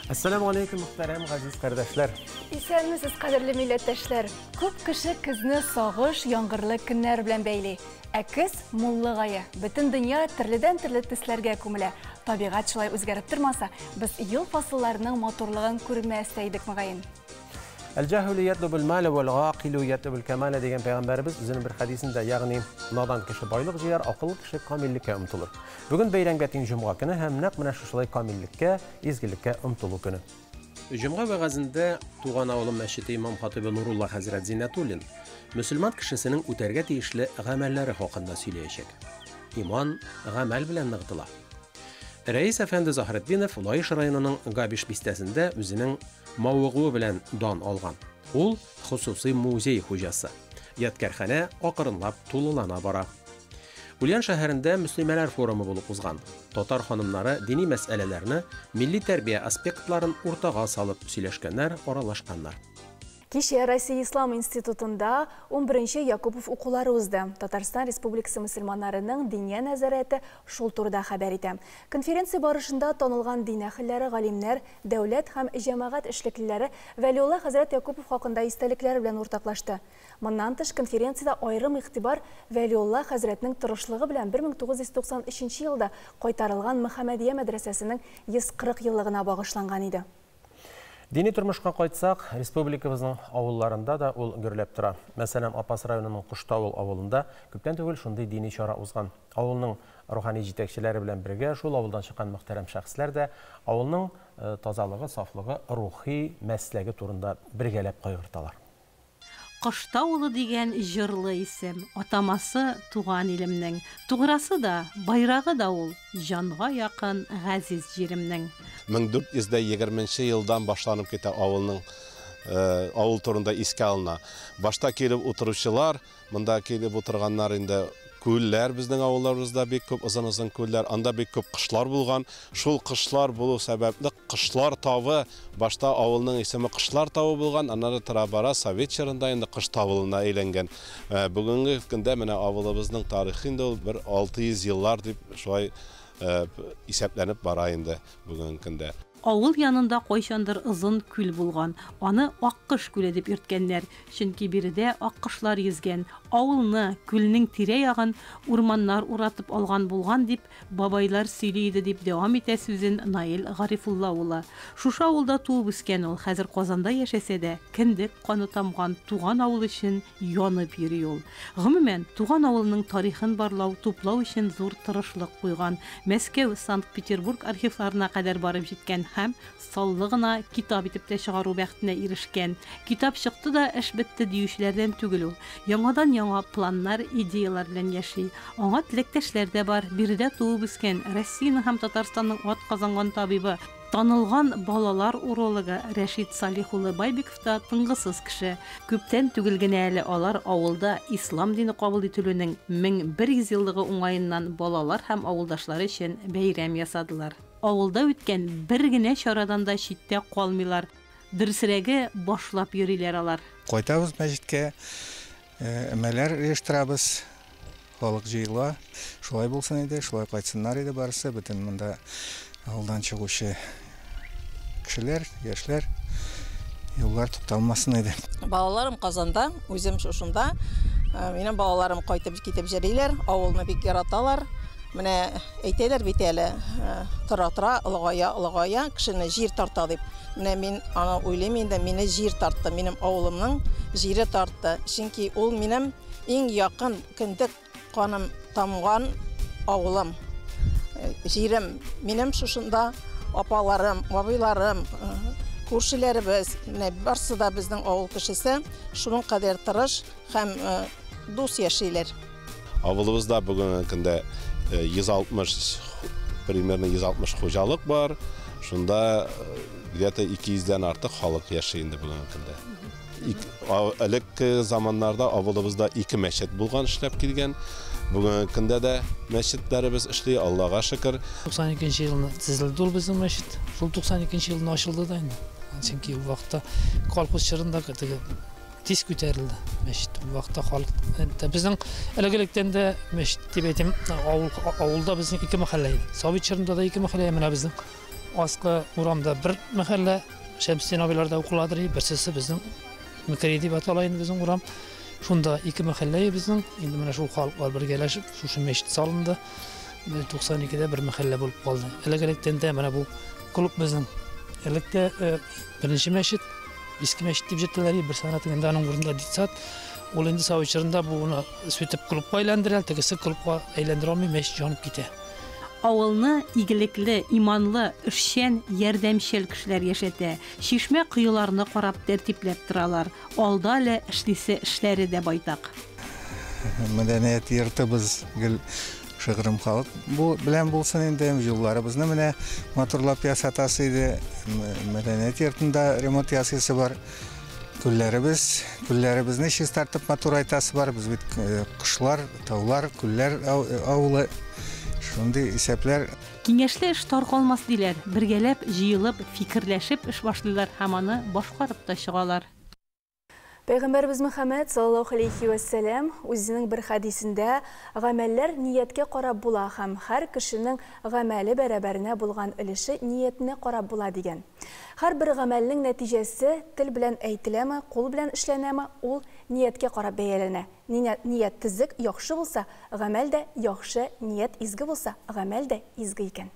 Әссәламү алейкум, мөхтәрәм газиз кардәшләр. Исәнмесез, кадерле милләттәшләр. Күп кеше көзне сагыш, яңгырлы көннәр белән бәйли. Ә көз муллык ае. Бөтен дөнья төрледән-төрле төсләргә күмелә. Табигать шулай үзгәреп тормаса, без ел фасылларының матурлыгын күрмәс тә идек, мөгаен. Әл-җаһилу ятлубул маля вәл гакилу ятлубул камаля дигән пәйгамбәребез үзенең бер хәдисендә, ягъни надан кеше байлык җыяр, акыллы кеше камиллеккә омтылыр. Бүген бәйрәмгә тиң җомга көне һәм нәкъ менә шушылай камиллеккә, изгелеккә омтылу көне. Җомга вәгазендә Туган авылым мәчете имам-хатыйбы Нурулла хәзрәт Зиннәтуллин мөселман кешесенең үтәргә тиешле гамәлләре хакында сөйләячәк. Иман гамәл белән ныгытыла. Рәис әфәнде Заһретдинов Лаеш районының Габиш бистәсендә үзенең мавыгуы белән дан алган. Ул хосусый музей хуҗасы. Ядкәрханә акрынлап тулылана бара. Ульян шәһәрендә мөслимәләр форумы булып узган. Татар ханымнары дини мәсьәләләрне, милли тәрбия аспектларын уртага салып сөйләшкәннәр, аралашканнар. Кичә Россия Ислам институтында 11 Якупов укулары узды. Татарстан Республикасы мөселманнарының диния нәзарәте шул турыда хәбәр итә. Конференция барышында танылган дин әһелләре, галимнәр, дәүләт һәм җәмәгать эшлеклеләре Вәлиулла хәзрәт Якупов хакында истәлекләре белән уртаклашты. Моннан тыш, конференциядә аерым игътибар Вәлиулла хәзрәтнең тырышлыгы белән 1993 елда кайтарылган Мөхәммәдия мәдрәсәсенең 140 еллыгына багышланган иде. Дини тормышка кайтсак, республикабызның авылларында да ул гөрләп тора. Мәсәлән, Апас районының Коштавыл авылында күптән түгел шундый дини чара узган. Авылның рухани җитәкчеләре белән бергә шул авылдан чыккан мөхтәрәм шәхесләр дә авылның тазалыгы, сафлыгы, рухи мәсләге турында бергәләп кайгырталар. Коштавылы дигән җырлы исем, атамасы туган илемнең, туграсы да, байрагы да ул, җанга якын газиз җиремнең. 1420 елдан башланып китә авылның, авыл турында искә алына. Башта килеп утыручылар, монда килеп утырганнар инде күлләр, безнең авылларыбызда бик күп озын-озын күлләр, анда бик күп кошлар булган. Шул кошлар булу сәбәпле Кошлар тавы, башта авылның исеме Кошлар тавы булган, аннары тора-бара совет чорында инде Кош тавылына әйләнгән. Бүгенге көндә менә авылыбызның тарихы инде ул бер 600 еллар дип шулай исәпләнеп бара инде бүгенге көндә. Авыл янында кайчандыр озын күл булган. Аны Аккош күле дип йөрткәннәр, чөнки биредә аккошлар йөзгән. Авылны, күлнең тирә-ягын урманнар уратып алган булган дип бабайлар сөйли иде, дип дәвам итә сүзен Наил Гарифулла улы. Шушы авылда туып үскән ул, хәзер Казанда яшәсә дә, кендек каны тамган туган авыл өчен янып йөри ул. Гомумән, туган авылының тарихын барлау, туплау өчен зур тырышлык куйган. Мәскәү, Санкт-Петербург архивларына кадәр барып җиткән һәм саллы гына китап итеп тә чыгару бәхетенә ирешкән. Китап чыкты да, эш бетте диючеләрдән түгел ул. Яңадан-яңа планнар, идеяләр белән яши. Аңа теләктәшләр дә бар. Биредә туып үскән, Россиянең һәм Татарстанның атказанган табибы, танылган балалар урологы Рәшит Салих улы Байбиков та тынгысыз кеше. Күптән түгел генә әле алар авылда ислам дине кабул ителүнең 1100 еллыгы уңаеннан балалар һәм авылдашлары өчен бәйрәм ясадылар. Авылда үткән бер генә чарадан да читтә калмыйлар. Дөресрәге, башлап йөриләр алар. Кайтабыз мәчеткә, өмәләр оештырабыз, халык җыела. Шулай булсын иде, шулай кайтсыннар иде барысы, бөтен монда авылдан чыгучы кешеләр, яшьләр, юллар тукталмасын иде. Балаларым Казанда, үзем шушында. Минем балаларым кайтып китеп йөриләр, авылны бик яраталар. Менә әйтәләр бит әле, тора-тора, олыгая, олыгая, кешене җир тарта дип. Менә мин аны уйлыйм инде, мине җир тартты, минем авылымның җире тартты. Чөнки ул минем иң якын кендек каным тамган авылым, җирем. Минем шушында апаларым, абыйларым, күршеләребез, менә барсы да безнең авыл кешесе, шуның кадәр тырыш һәм дус яшиләр. Авылыбызда бүгенге көндә 160, примерно 160 хуҗалык бар. Шунда где-то 200дән артык халык яши инде бүгенге көндә. Элекке заманнарда авылыбызда 2 мәчет булган, эшләп килгән. Бүгенге көндә дә мәчетләребез эшли, Аллага шөкер. 92 елны төзелде ул безнең мәчет. Шул 92 елны ачылды да инде. Чөнки ул вакытта колхоз чорында теге тиз күтәрелде мәчет. Ул вакытта халык, безнең элек-электән дә мәчет дип әйтим, авылда безнең 2 мәхәллә иде. Совет чорында да 2 мәхәллә, менә безнең Аскы урамда бер мәхәллә, Шәмсетдин абыйларда укыладыр, берсесе безнең Мекри дип атала инде безнең урам. Шунда ике мәхәллә безнең. Инде менә шул халыклар бергәләшеп, шушы мәчет салынды. 92-дә бер мәхәллә булып калды. Элек-электән дә менә бу клуб безнең. Элек тә беренче мәчет, иске мәчет дип җөртәләр, бер сәгать инде аның урынында детсад. Ул инде совет чорында буны сүтеп клубка әйләндерә, тегесе клубка әйләндерә алмый, мәчет янып китә. Авылны игелекле, иманлы, эшчән, ярдәмчел кешеләр яшәтә. Чишмә коеларны карап, тәртипләп торалар. Алда әле эшлисе эшләре дә байтак. Мәдәният йортыбыз гел шыгрым халык бу белән булсын инде. Юлларыбызны менә матурлап ясатасы иде. Мәдәният йортында ремонт ясыйсы бар. Күлләребез, күлләребезне чистартып матурайтасы бар. Без бит кошлар, таулар, күлләр авылы. Шундый исәпләр. Киңәшле эш таркалмас диләр. Бергәләп җыелып, фикерләшеп эш башлыйлар һәм аны башкарып та чыгалар. Пәйгамбәребез Мөхәммәд саллаллаһу алейхи вә сәлам үзенең бер хәдисендә гамәлләр нияткә карап була һәм һәр кешенең гамәле бәрабәренә булган өлеше ниятенә карап була дигән. Һәрбер гамәлнең нәтиҗәсе тел белән әйтеләме, кул белән эшләнәме, ул нияткә карап бәяләнә. Ният төзек, яхшы булса, гамәл дә яхшы, ният изге булса, гамәл дә изге икән.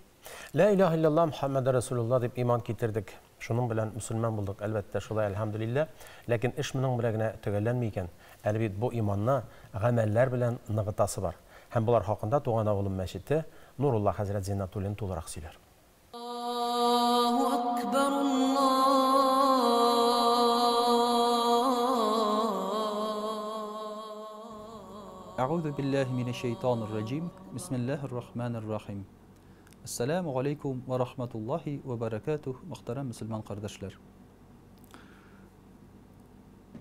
Ла илаһа иллаллаһ Мухаммадур Расулуллаһ дип иман китердек. Шуның белән мөселман булдык, әлбәттә, шулай, әлхәмдүлилләһ. Ләкин эш моның белән генә төгәлләнми икән. Әле бит бу иманны гамәлләр белән ныгытасы бар. Һәм болар хакында Туган авылым мәчете Нурулла хәзрәт Зиннатуллин тулырак сөйләр. Аллаһу акбар, Аллаһу. Әгъузу биллаһи минәш шәйтанир раҗим. Бисмиллаһир рахманир рахим. Әссәләмү галәйкүм вә рахматуллаһи вә бәрәкәтүһ, мөхтәрәм мөселман кардәшләр!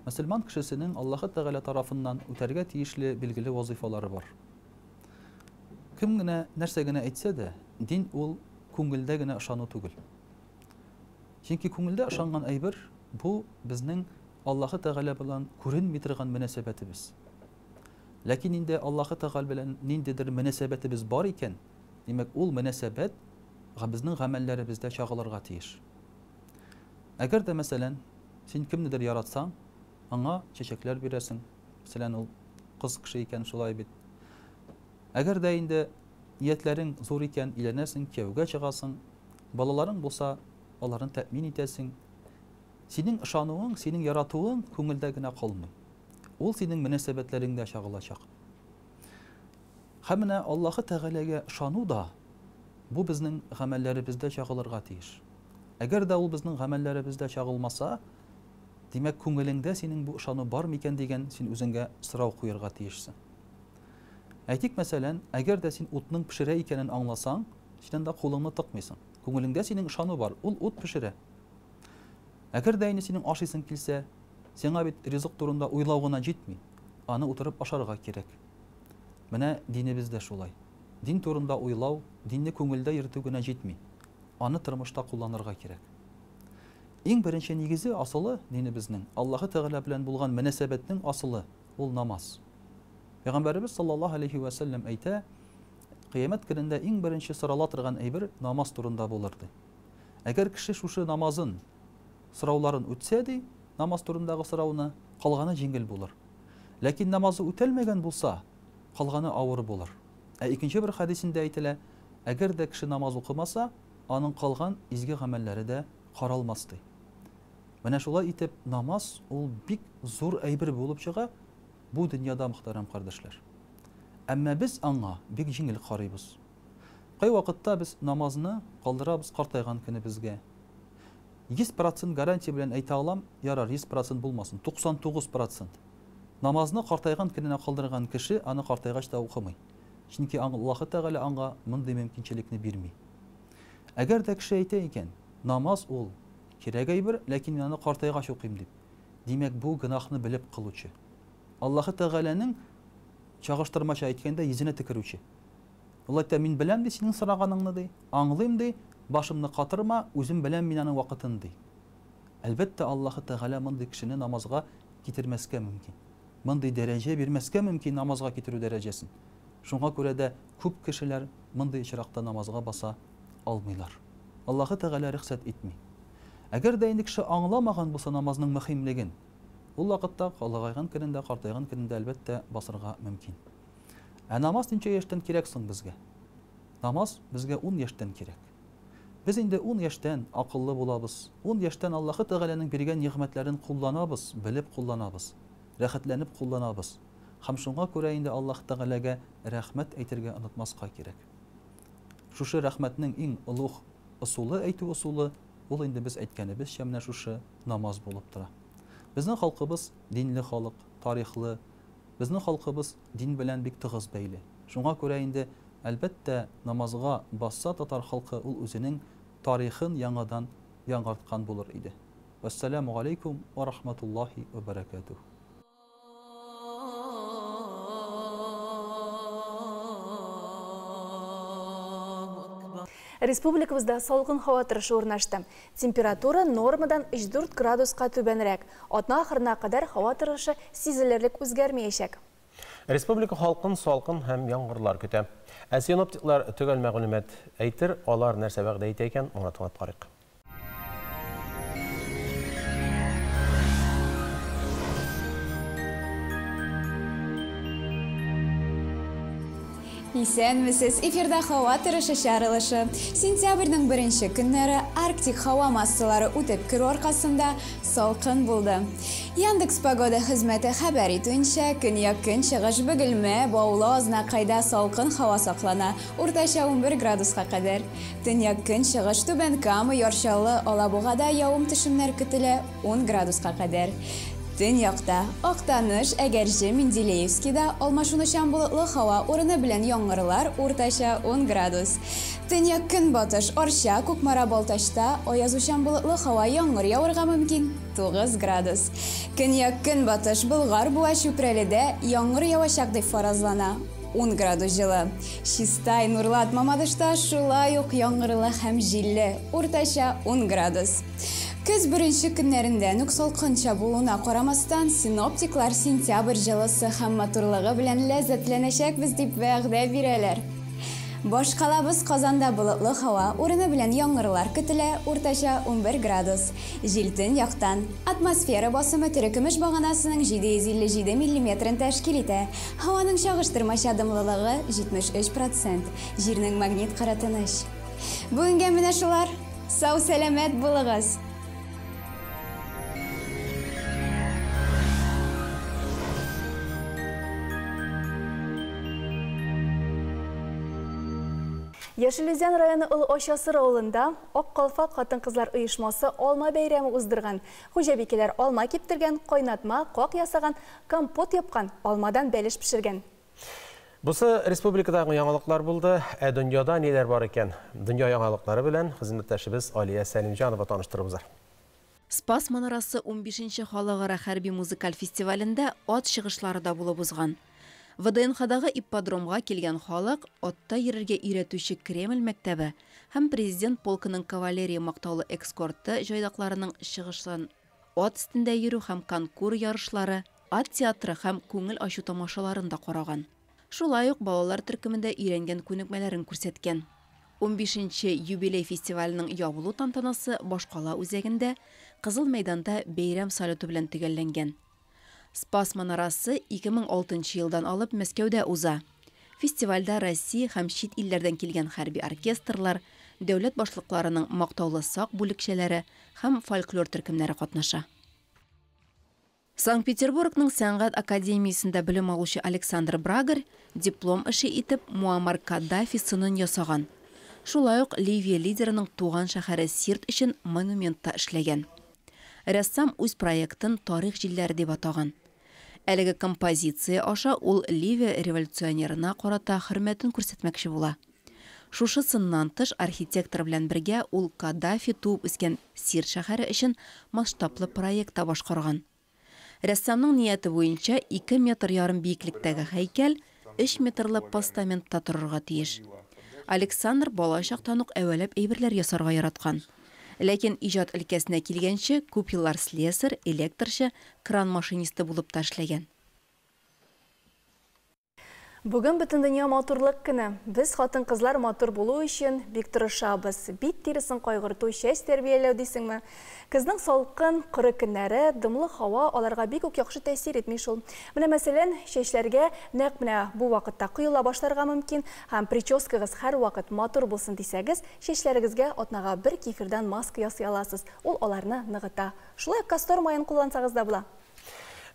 Мөселман кешесенең Аллаһы Тәгалә тарафыннан үтәргә тиешле билгеле вазыйфалары бар. Кем генә нәрсә генә әйтсә дә, дин ул күңелдә генә ышану түгел. Чөнки күңелдә ышанган әйбер бу безнең Аллаһы Тәгалә белән күренми торган мөнәсәбәтебез. Ләкин инде Аллаһы Тәгалә белән ниндидер мөнәсәбәтебез бар икән, Димәк, ул мөнәсәбәт безнең гамәлләребездә чагылырга тиеш. Әгәр дә, мәсәлән, син кемнедер яратсаң, аңа чәчәкләр бирәсең, мәсәлән, ул кыз кеше икән, шулай бит. Әгәр дә инде ниятләрең зур икән, өйләнәсең, кияүгә чыгасың, балаларың булса, аларны тәэмин итәсең. Синең ышануың, синең яратуың күңелдә генә калмый. Ул синең мөнәсәбәтләреңдә чагылачак. Һәм менә Аллаһы Тәгаләгә ышану да бу безнең гамәлләребездә чагылырга тиеш. Әгәр дә ул безнең гамәлләребездә чагылмаса, димәк, күңелеңдә синең бу ышану бар микән дигән син үзеңгә сорау куерга тиешсең. Әйтик, мәсәлән, әгәр дә син утның пешерә икәнен аңласаң, син анда кулыңны тыкмыйсың. Күңелеңдә синең ышану бар, ул ут пешерә. Әгәр дә инде синең ашыйсың килсә, сиңа бит ризык турында уйлау гына җитми, аны утырып ашарга кирәк. Менә динебез дә шулай. Дин турында уйлау, динне күңелдә йөртү генә җитми. Аны тормышта кулланырга кирәк. Иң беренче нигезе, асылы динебезнең, Аллаһы Тәгалә белән булган мөнәсәбәтнең асылы, ул намаз. Пәйгамбәребез саллаллаһу алейһи вә сәлләм әйтә, Кыямәт көнендә иң беренче сорала торган әйбер намаз турында булыр, ди. Әгәр кеше шушы намазын, сорауларын үтсә, ди, намаз турындагы сорауны, калганы җиңел булыр. Ләкин намазы үтәлмәгән булса, калганы авыр булыр. Ә икенче бер хәдисендә әйтелә, Әгәр дә кеше намаз укымаса, аның калган изге гамәлләре дә каралмас, ди. Менә шулай итеп, намаз ул бик зур әйбер булып чыга бу дөньяда, мөхтәрәм кардәшләр. Әмма без аңа бик җиңел карыйбыз. Кайвакытта без намазны калдырабыз картайган көнебезгә. 100 процент гарантия белән әйтә алам, ярар, 100 процент булмасын, 99 процент. Намазны картайган көненә калдырган кеше аны картайгач та укымый. Чөнки Аллаһы Тәгалә аңа мондый мөмкинчелекне бирми. Әгәр дә кеше әйтә икән, намаз ул кирәк әйбер, ләкин мин аны картайгач укыйм дип, димәк, бу гөнаһны белеп кылучы. Аллаһы Тәгаләнең, чагыштырмача әйткәндә, йөзенә төкерүче. Ул әйтә, мин беләм, ди, синең сораганыңны, ди, аңлыйм, ди, башымны катырма, үзем беләм мин аның вакытын, ди. Әлбәттә, Аллаһы Тәгалә мондый кешене намазга китермәскә мөмкин. Мондый дәрәҗә бирмәскә мөмкин намазга китерү дәрәҗәсен. Шуңа күрә дә күп кешеләр мондый очракта намазга баса алмыйлар. Аллаһы Тәгалә рөхсәт итми. Әгәр дә инде кеше аңламаган булса намазның мөһимлеген, ул вакытта олыгайган көнендә, картайган көнендә, әлбәттә, басырга мөмкин. Ә намаз ничә яшьтән кирәк соң безгә? Намаз безгә ун яшьтән кирәк. Без инде ун яшьтән акыллы булабыз, ун яшьтән Аллаһы Тәгаләнең биргән нигъмәтләрен кулланабыз, белеп кулланабыз, рәхәтләнеп кулланабыз. Һәм шуңа күрә инде Аллаһы Тәгаләгә рәхмәт әйтергә онытмаска кирәк. Шушы рәхмәтнең иң олуг ысулы, әйтү ысулы, ул инде без әйткәнебезчә менә шушы намаз булып тора. Безнең халкыбыз динле халык, тарихлы, безнең халкыбыз дин белән бик тыгыз бәйле. Шуңа күрә инде, әлбәттә, намазга басса татар халкы ул үзенең тарихын яңадан яңарткан булыр иде. Вәссәламү галәйкүм вә рахматуллаһи вә бәрәкәтүһ. Республикабызда салкын һава торышы урнашты. Температура нормадан 3-4 градуска түбәнрәк. Атна ахырына кадәр һава торышы сизелерлек үзгәрмәячәк. Республика халкын салкын һәм яңгырлар көтә. Ә синоптиклар төгәл мәгълүмат әйтер, алар нәрсә вәгъдә итә икән, моңа тыңлап карыйк. Исәнмесез! Эфирда һава торышы чыгарылышы. Сентябрьнең беренче көннәре Арктик һава массалары үтеп керү аркасында салкын булды. Яндекс Погода хезмәте хәбәр итүенчә, көньяк-көнчыгыш Бөгелмә, Баулы, Азнакайда салкын һава саклана, уртача 11 градуска кадәр. Төньяк-көнчыгыш Түбән Кама, Яр Чаллы, Алабугада явым-төшемнәр көтелә, 10 градуска кадәр. Төньякта, Актаныш, Әгерҗе, Менделеевскида алмашынучан болытлы һава, урыны белән яңгырлар, уртача 10 градус. Төньяк-көнбатыш, Арча, Кукмара, Балтачта аязучан болытлы һава, яңгыр явырга мөмкин, 9 градус. Көньяк-көнбатыш, Болгар, Буа, Чүпрәледә яңгыр явачак дип фаразлана, 10 градус җылы. Чистай, Нурлат, Мамадышта шулай ук яңгырлы һәм җилле, уртача 10 градус. Көз беренче көннәрендән үк салкынча булуына карамастан, синоптиклар сентябрь җылысы һәм матурлыгы белән ләззәтләнәчәкбез дип вәгъдә бирәләр. Башкалабыз Казанда болытлы һава, урыны белән яңгырлар көтелә, уртача 11 градус. Җил төньяктан. Атмосфера басымы терекөмеш баганасының 757 миллиметрын тәшкил итә. Һаваның чагыштырмача дымлылыгы 73 процент. Җирнең магнит кыры тыныч. Бүгенгә менә шулар. Сау-сәламәт булыгыз! Яшел Үзән районы Олы Ачасыр авылында Ак калфак хатын-кызлар оешмасы алма бәйрәме уздырган. Хуҗабикәләр алма киптергән, кайнатма, как ясаган, компот япкан, алмадан бәлеш пешергән. Бусы республикадагы яңалыклар булды. Ә дөньяда ниләр бар икән? Дөнья яңалыклары белән хезмәттәшебез Алия Сәлимҗанова таныштырып узар. Спас манарасы унбишенче халыкара хәрби-музыкаль фестивалендә ат чыгышлары да булып узган. ВДНХдагы ипподромга килгән халык атта йөрергә өйрәтүче Кремль мәктәбе һәм Президент полкының кавалерия мактаулы экскорты җайдакларының чыгышын, ат өстендә йөрү һәм конкур ярышлары, ат театры һәм күңел ачу тамашаларын да караган. Шулай ук балалар төркемендә өйрәнгән күнекмәләрен күрсәткән. Унбишенче юбилей фестиваленең ябылу тантанасы башкала үзәгендә, Кызыл мәйданда бәйрәм салюты белән төгәлләнгән. Спас манарасы 2006 елдан алып Мәскәүдә уза. Фестивальдә Россия һәм чит илләрдән килгән хәрби оркестрлар, дәүләт башлыкларының мактаулы сак бүлекчәләре һәм фольклор төркемнәре катнаша. Санкт-Петербургның сәнгать академиясендә белем алучы Александр Брагарь диплом эше итеп Муаммар Каддафи сынын ясаган. Шулай ук Ливия лидерының туган шәһәре Сирт өчен монумент та эшләгән. Рәссам үз проектын Тарих җилләре дип атаган. Әлеге композиция аша ул Ливия революционерына карата хөрмәтен күрсәтмәкче була. Шушы сыннан тыш архитектор белән бергә ул Каддафи туып үскән Сирт шәһәре өчен масштаблы проект та башкарган. Рәссамның нияте буенча ике метр ярым биеклектәге һәйкәл өч метрлы постаментта торырга тиеш. Александр бала чактан ук әвәләп әйберләр ясарга яраткан. Ләкин иҗат өлкәсенә килгәнче күп еллар слесарь, электрчы, кран машинисты булып та эшләгән. Бүген Бөтендөнья матурлык көне. Без хатын-кызлар матур булу өчен бик тырышабыз. Бит тиресен кайгырту, чәч тәрбияләү дисеңме? Көзнең салкын, коры көннәре, дымлы һава аларга бик үк яхшы тәэсир итми шул. Менә мәсәлән, чәчләргә нәкъ менә бу вакытта коела башларга мөмкин һәм прическагыз һәрвакыт матур булсын дисәгез, чәчләрегезгә атнага бер кефирдан маска ясый аласыз. Ул аларны ныгыта. Шулай ук кастор маен куллансагыз да була.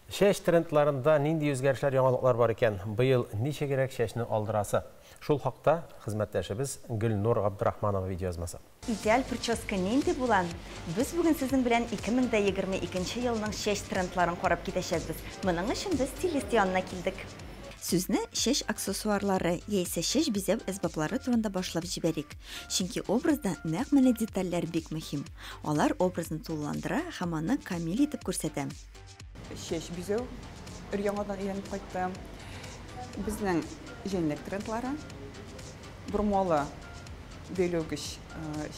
Чәч трендларында нинди үзгәрешләр, яңалыклар бар икән? Быел ничегрәк чәчне алдырасы? Шул хакта хезмәттәшебез Гөлнур Габдрахманова видеоязмасы. Идеаль прическа нинди була? Без бүген сезнең белән 2022 елның чәч трендларын карап китәчәкбез. Моның өчен без стилист янына килдек. Сүзне чәч аксессуарлары яисә чәч бизәү әсбаплары турында башлап җибәрик. Чөнки образда нәкъ менә детальләр бик мөһим. Алар образны тулыландыра һәм аны камил итеп күрсәтә. Чәч бизәү өр-яңадан өйрәнеп кайтты. Безнең җәнлек трендлары, бормалы бәйләүгеч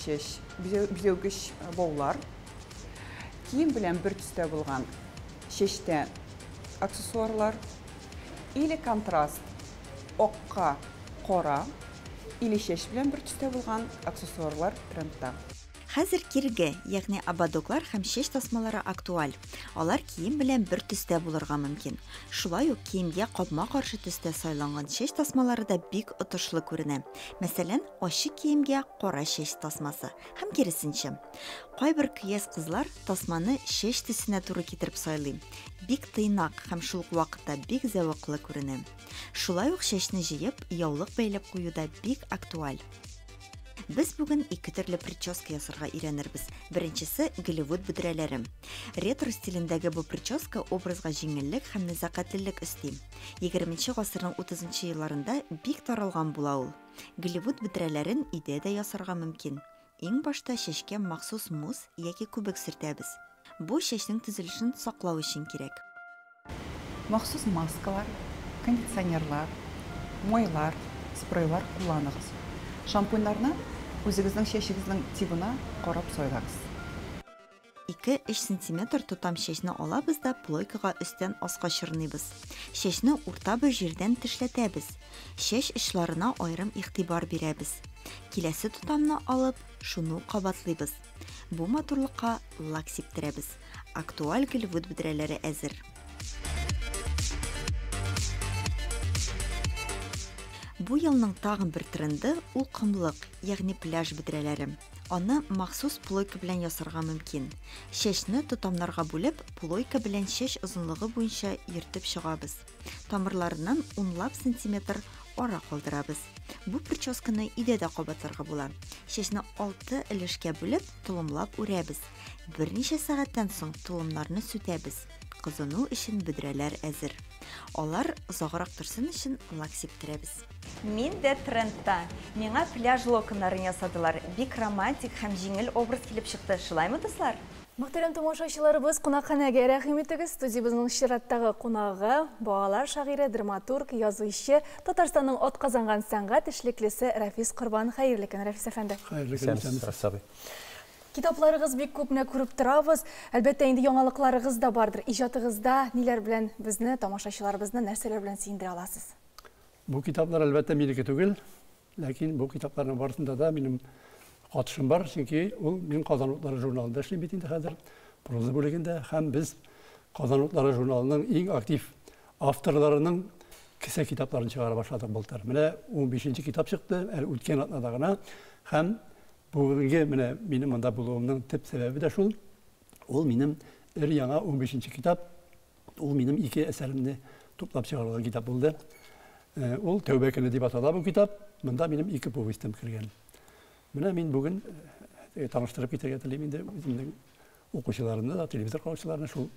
чәч, бизәүгеч баулар, кием белән бер төстә булган чәчтә аксессуарлар, или контраст акка кара, или чәч белән бер төстә булган аксессуарлар трендта. Хәзер кирге, ягъни ободоклар һәм чәч тасмалары актуаль. Алар кием белән бер төстә булырга мөмкин. Шулай ук киемгә капма-каршы төстә сайланган чәч тасмалары да бик отышлы күренә. Мәсәлән, ачык киемгә кара чәч тасмасы һәм киресенчә. Кайбер көяз кызлар тасманы чәч төсенә туры китереп сайлый. Бик тыйнак һәм шул ук вакытта бик зәвыклы күренә. Шулай ук чәчне җыеп, яулык бәйләп кую да бик актуаль. Без бүген ике төрле прическа ясарга өйрәнербез. Беренчесе Голливуд бөдрәләре. Ретро стилендәге бу прическа образга җиңеллек һәм нәзакәтлелек өсти. 20 гасырның 30 елларында бик таралган була ул. Голливуд бөдрәләрен өйдә дә ясарга мөмкин. Иң башта чәчкә махсус мусс яки күбек сөртәбез. Бу чәчнең төзелешен саклау өчен кирәк. Махсус маскалар, кондиционерлар, майлар, спрейлар кулланыгыз. Шампуньнарны үзегезнең чәчегезнең тибына карап сайлагыз. 2-3 сантиметр тотам чәчне алабыз да плойкага өстән аска чорныйбыз. Чәчне урта бер җирдән тешләтәбез. Чәч очларына аерым игътибар бирәбез. Киләсе тотамны алып, шуны ук кабатлыйбыз. Бу матурлыкка лак сиптерәбез. Актуаль Голливуд бөдрәләре әзер. Бу елның тагын бер тренды ул комлык, ягъни пляж бөдрәләре. Аны махсус плойка белән ясарга мөмкин. Чәчне тотамнарга бүлеп, плойка белән чәч озынлыгы буенча йөртеп чыгабыз. Тамырларыннан унлап сантиметр ара калдырабыз. Бу прическаны өйдә дә кабатларга була. Чәчне 6 өлешкә бүлеп, толымлап үрәбез. Берничә сәгатьтән соң толымнарны сүтәбез. Кызыну өчен бөдрәләр әзер. Алар озаграк торсын өчен лак сиптерәбез. Мин дә трендта. Миңа пляж локоннарын ясадылар. Бик романтик һәм җиңел образ килеп чыкты. Шулаймы, дуслар? Мөхтәрәм тамашачыларыбыз, кунакханәгә рәхим итегез. Студиябезнең чираттагы кунагы, балалар шагыйре, драматург, язучы, Татарстанның атказанган сәнгать эшлеклесе Рафис Корбан. Хәерле көн, Рафис әфәнде. Хәерле көн, исәнмесез. Рафис абый. Китапларыгыз бик күп, менә күреп торабыз. Әлбәттә, инде яңалыкларыгыз да бардыр. Иҗатыгызда ниләр белән безне, тамашачыларыбызны нәрсәләр белән сөендерә аласыз? Бу китаплар, әлбәттә, минеке түгел. Ләкин бу китапларның барысында да минем катышым бар, чөнки ул мин Казан утлары журналында эшлим бит инде хәзер, проза бүлегендә, һәм без Казан утлары журналының иң актив авторларының кесә китапларын чыгара башладык былтыр. Менә 15 китап чыкты, әле үткән атнада гына, һәм бүгенге менә минем монда булуымның төп сәбәбе дә шул. Ул минем өр-яңа 15 китап. Ул минем ике әсәремне туплап чыгарылган китап булды. Ул Тәүбә көне дип атала бу китап. Монда минем ике повестем кергән. Менә мин бүген таныштырып китәргә телим инде үземнең укучыларымны да, телевизор караучыларны шул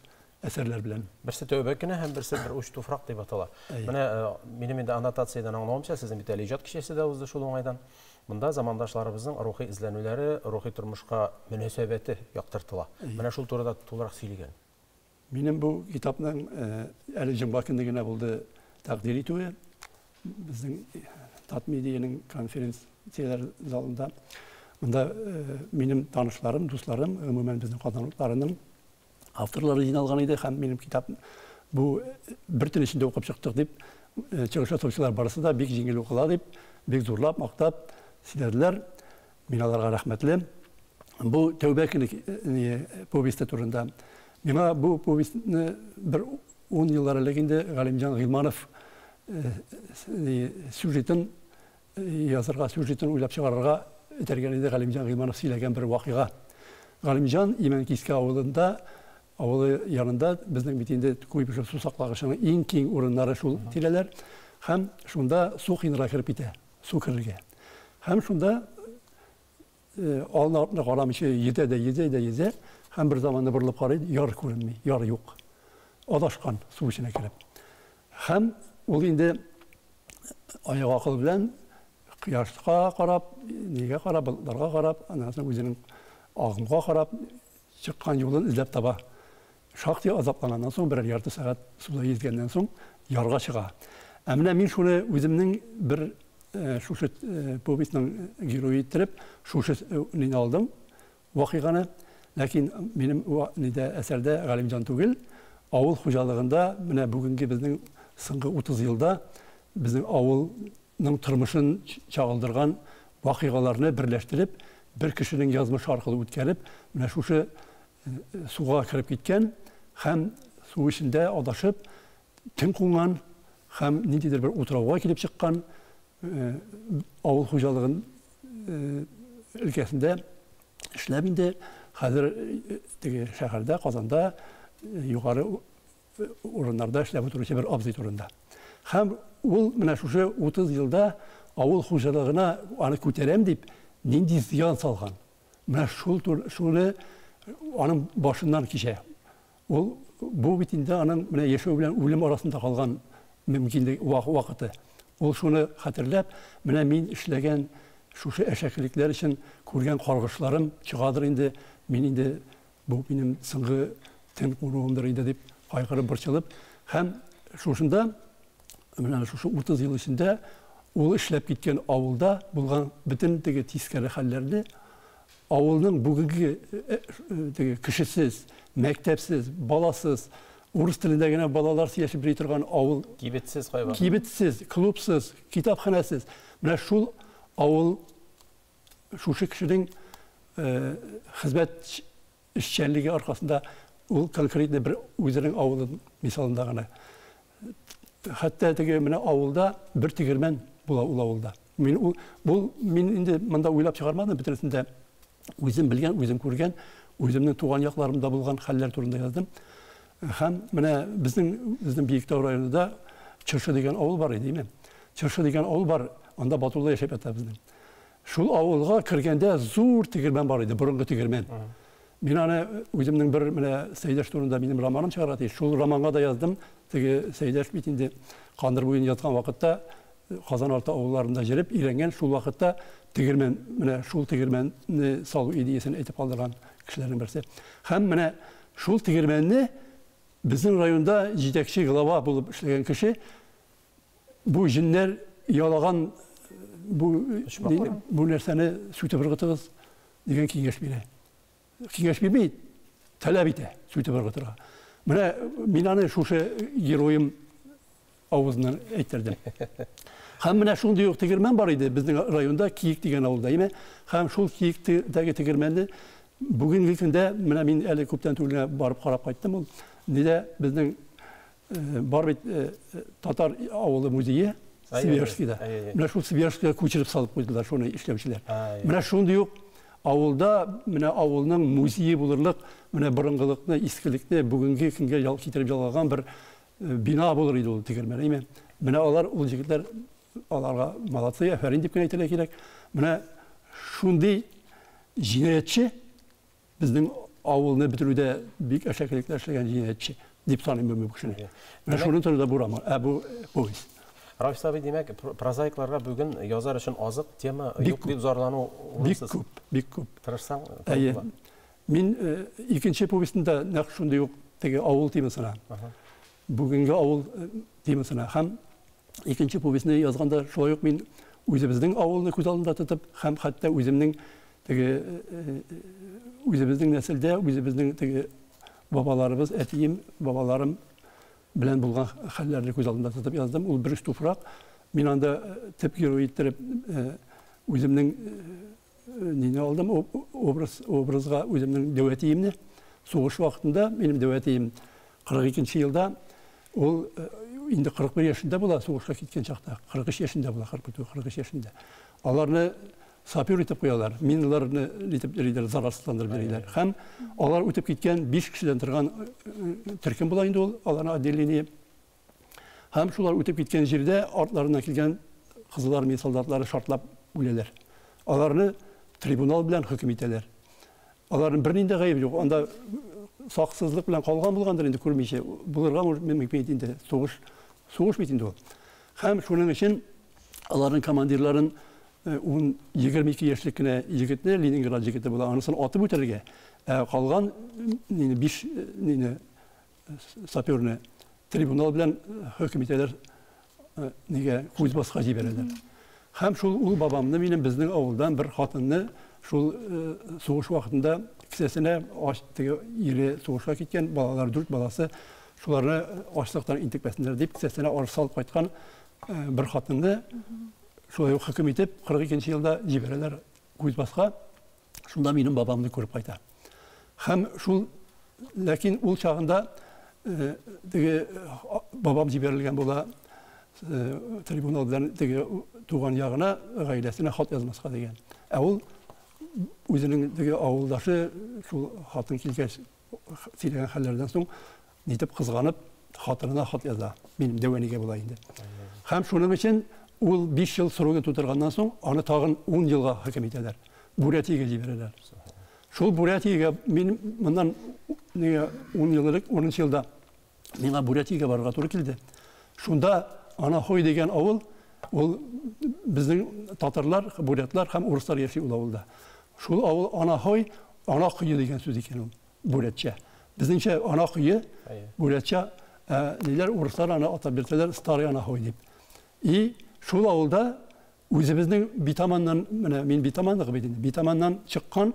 әсәрләр белән. Берсе Тәүбә көне һәм берсе Бер уч туфрак дип атала. Менә минем инде аннотациядән аңлавымча, сезнең бит әле иҗат кичәсе дә узды шул уңайдан. Монда замандашларыбызның рухи эзләнүләре, рухи тормышка мөнәсәбәте яктыртыла. Менә шул турыда тулырак сөйлик әле. Минем бу китапның әле җомга көне генә булды тәкъдир итүе. Безнең Татмедианың конференцияләр залында. Монда минем танышларым, дусларым, гомумән безнең Казан утларының авторлары җыйналган иде һәм минем китап бу бер төн эчендә укып чыктык дип чыгыш ясаучылар барысы да бик җиңел укыла дип, бик зурлап, мактап сөйләделәр. Мин аларга рәхмәтле. Бу Тәүбә көне повесте турында. Миңа бу повестьны бер 10 еллар элек инде Галимҗан Гыйлманов сюжетын язырга, сюжетын уйлап чыгарырга этәргән иде Галимҗан Гыйлманов сөйләгән бер вакыйга. Галимҗан Имәнкискә авылында, авылы янында, безнең бит инде Куйбышев су саклагычының иң киң урыннары шул тирәләр, һәм шунда су коенырга кереп китә, су керергә. Һәм шунда алны-артны карамыйча йөзә дә йөзә дә йөзә, һәм бер заманны борылып карый, яр күренми, яр юк. Адашкан су эченә кереп. Һәм ул инде аяк акыл белән кояшка карап, нигә карап, болытларга карап, аннан соң үзенең агымга карап, чыккан юлын эзләп таба. Шактый азапланганнан соң, берәр ярты сәгать суда йөзгәннән соң, ярга чыга. Ә менә мин шуны үземнең бер шушы повестьның герое иттереп, шушы нине алдым, вакыйганы. Ләкин минем нидә әсәрдә Галимҗан түгел, авыл хуҗалыгында менә бүгенге безнең соңгы 30 елда безнең авылның тормышын чагылдырган вакыйгаларны берләштереп, бер кешенең язмышы аркылы үткәреп, менә шушы суга кереп киткән һәм су эчендә адашып, төн кунган һәм ниндидер бер утрауга килеп чыккан авыл хуҗалыгын өлкәсендә эшләп инде хәзер теге шәһәрдә, Казанда югары урыннарда эшләп утыручы бер абзый турында. Һәм ул менә шушы 30 елда авыл хуҗалыгына аны күтәрәм дип нинди зыян салган. Менә шул шуны аның башыннан кичә. Ул бу бит инде аның менә яшәү белән үлем арасында калган мөмкинлек вакыты. Ул шуны хәтерләп, менә мин эшләгән шушы әшәкелекләр өчен күргән каргышларым чыгадыр инде, мин инде бу минем соңгы төн кунуымдыр инде дип кайгырып, борчылып һәм шушында менә шушы 30 ел эчендә ул эшләп киткән авылда булган бөтен теге тискәре хәлләрне авылның бүгенге теге кешесез, мәктәпсез, баласыз, урыс телендә генә балалар сөйләшеп йөри торган авыл. Кибетсез кайвакыт. Кибетсез, клубсыз, китапханәсез. Менә шул авыл шушы кешенең хезмәт эшчәнлеге аркасында ул конкретно бер үзенең авылы мисалында гына. Хәтта теге менә авылда бер тегермән була ул авылда. Мин ул бу мин инде монда уйлап чыгармадым, бөтенесен дә үзем белгән, үзем күргән, үземнең туган якларымда булган хәлләр турында яздым. Һәм менә безнең безнең Биектау районында Чыршы дигән авыл бар иде, димме? Чыршы дигән авыл бар, анда Батулла яшәп ята безнең. Шул авылга кергәндә зур тегермән бар иде, борынгы тегермән. Мин аны үземнең бер менә Сәйдәш турында минем романым чыгарга тиеш. Шул романга да яздым. Теге Сәйдәш бит инде Кандыр буен язган вакытта Казан арты авылларында җөреп өйрәнгән, шул вакытта тегермән, менә шул тегермәнне салу идеясен әйтеп калдырган кешеләрнең берсе. Һәм менә шул тегермәнне безнең районда җитәкче глава булып эшләгән кеше бу җеннәр ялаган бу бу нәрсәне сүтеп ыргытыгыз дигән киңәш бирә. Киңәш бирми, таләп итә сүтеп ыргытырга. Менә мин аны шушы героем авызыннан әйттердем. Һәм менә шундый ук тегермән бар иде безнең районда, Киек дигән авылда, әйме? Һәм шул Киектәге тегермәнне бүгенге көндә, менә мин әле күптән түгел генә барып карап кайттым, ул нидә безнең бар бит татар авылы музее Свияжскийда. Менә шул Свияжскийга күчереп салып куйдылар шуны эшләүчеләр. Менә шундый ук авылда, менә авылның музее булырлык, менә борынгылыкны, искелекне бүгенге көнгә китереп ялгаган бер бина булыр иде ул тегермән, әйме? Менә алар, ул егетләр, аларга молодцы, афәрин дип кенә әйтергә кирәк. Менә шундый җинаятьче безнең авылны бетерүдә бик әшәкелекләр эшләгән җинаятьче дип саныйм мин бу кешене. Менә шуның турында бу роман, ә бу повесть. Рафис абый, димәк, прозаикларга бүген язар өчен азык, тема юк дип зарлану урынсыз. Бик күп, бик күп. Тырышсаң, Әйе. Мин икенче повестьта нәкъ шундый ук теге авыл темасына. Бүгенге авыл темасына һәм икенче повестьны язганда шулай ук мин үзебезнең авылны күз алдында тотып һәм хәтта үземнең теге үзебезнең нәселдә, үзебезнең теге бабаларыбыз, әтием, бабаларым белән булган хәлләрне күз алдында тотып яздым. Ул бер уч туфрак. Мин анда төп герой иттереп үземнең нине алдым, образ, образга үземнең дәү әтиемне. Сугыш вакытында минем дәү әтием 42 нче елда ул инде 41 яшендә була, сугышка киткән чакта, 43 яшендә була, 41 43 яшендә. Аларны сапер итеп куялар, миналарны итеп йөриләр, зарарсызландырып йөриләр. Һәм алар үтеп киткән 5 кешедән торган төркем була инде ул, аларның отделение. Һәм шулар үтеп киткән җирдә артларыннан килгән Кызыл Армия солдатлары шартлап үләләр. Аларны трибунал белән хөкем итәләр. Аларның бернинди гаебе юк. Анда саксызлык белән калган булгандыр инде күрмичә. Булырга мөмкин инде. Сугыш, сугыш бит инде ул. Һәм шуның өчен аларның командирларын ун, 22 яшьлек кенә егетне, Ленинград егете була, анысын атып үтерергә, ә калган нине, биш нине, саперны трибунал белән хөкем итәләр, нигә Кузбасска җибәрәләр. Һәм шул ул бабамны минем безнең авылдан бер хатынны шул сугыш вакытында кесәсенә теге ире сугышка киткән, балалар дүрт баласы, шуларны ачлыктан интекмәсеннәр дип кесәсенә арыш салып кайткан бер хатынны шулай ук хөкем итеп 42 елда җибәрәләр Кузбасска. Шунда минем бабамны күреп кайта. Һәм шул, ләкин ул чагында теге бабам җибәрелгән була трибунал белән теге туган ягына, гаиләсенә хат язмаска дигән. Ә ул үзенең теге авылдашы шул хатын килгәч сөйләгән хәлләрдән соң нитеп кызганып хатынына хат яза. Минем дәү әнигә була инде. Һәм шуның өчен ул 5 ел срогын тутырганнан соң аны тагын 10 елга хөкем итәләр. Бурятиягә җибәрәләр. Шул Бурятиягә мин моннан нигә 10 ел элек, 10 елда миңа Бурятиягә барырга туры килде. Шунда Анахой дигән авыл, ул безнең татарлар, бурятлар һәм урыслар яши ул авылда. Шул авыл Анахой, ана кое дигән сүз икән ул бурятча. Безнеңчә ана кое, бурятча, ниләр урыслар аны атап йөртәләр Старый Анахой дип. И шул авылда Үзебезнең Битаманнан, менә мин Битаманныкы бит инде, Битаманнан чыккан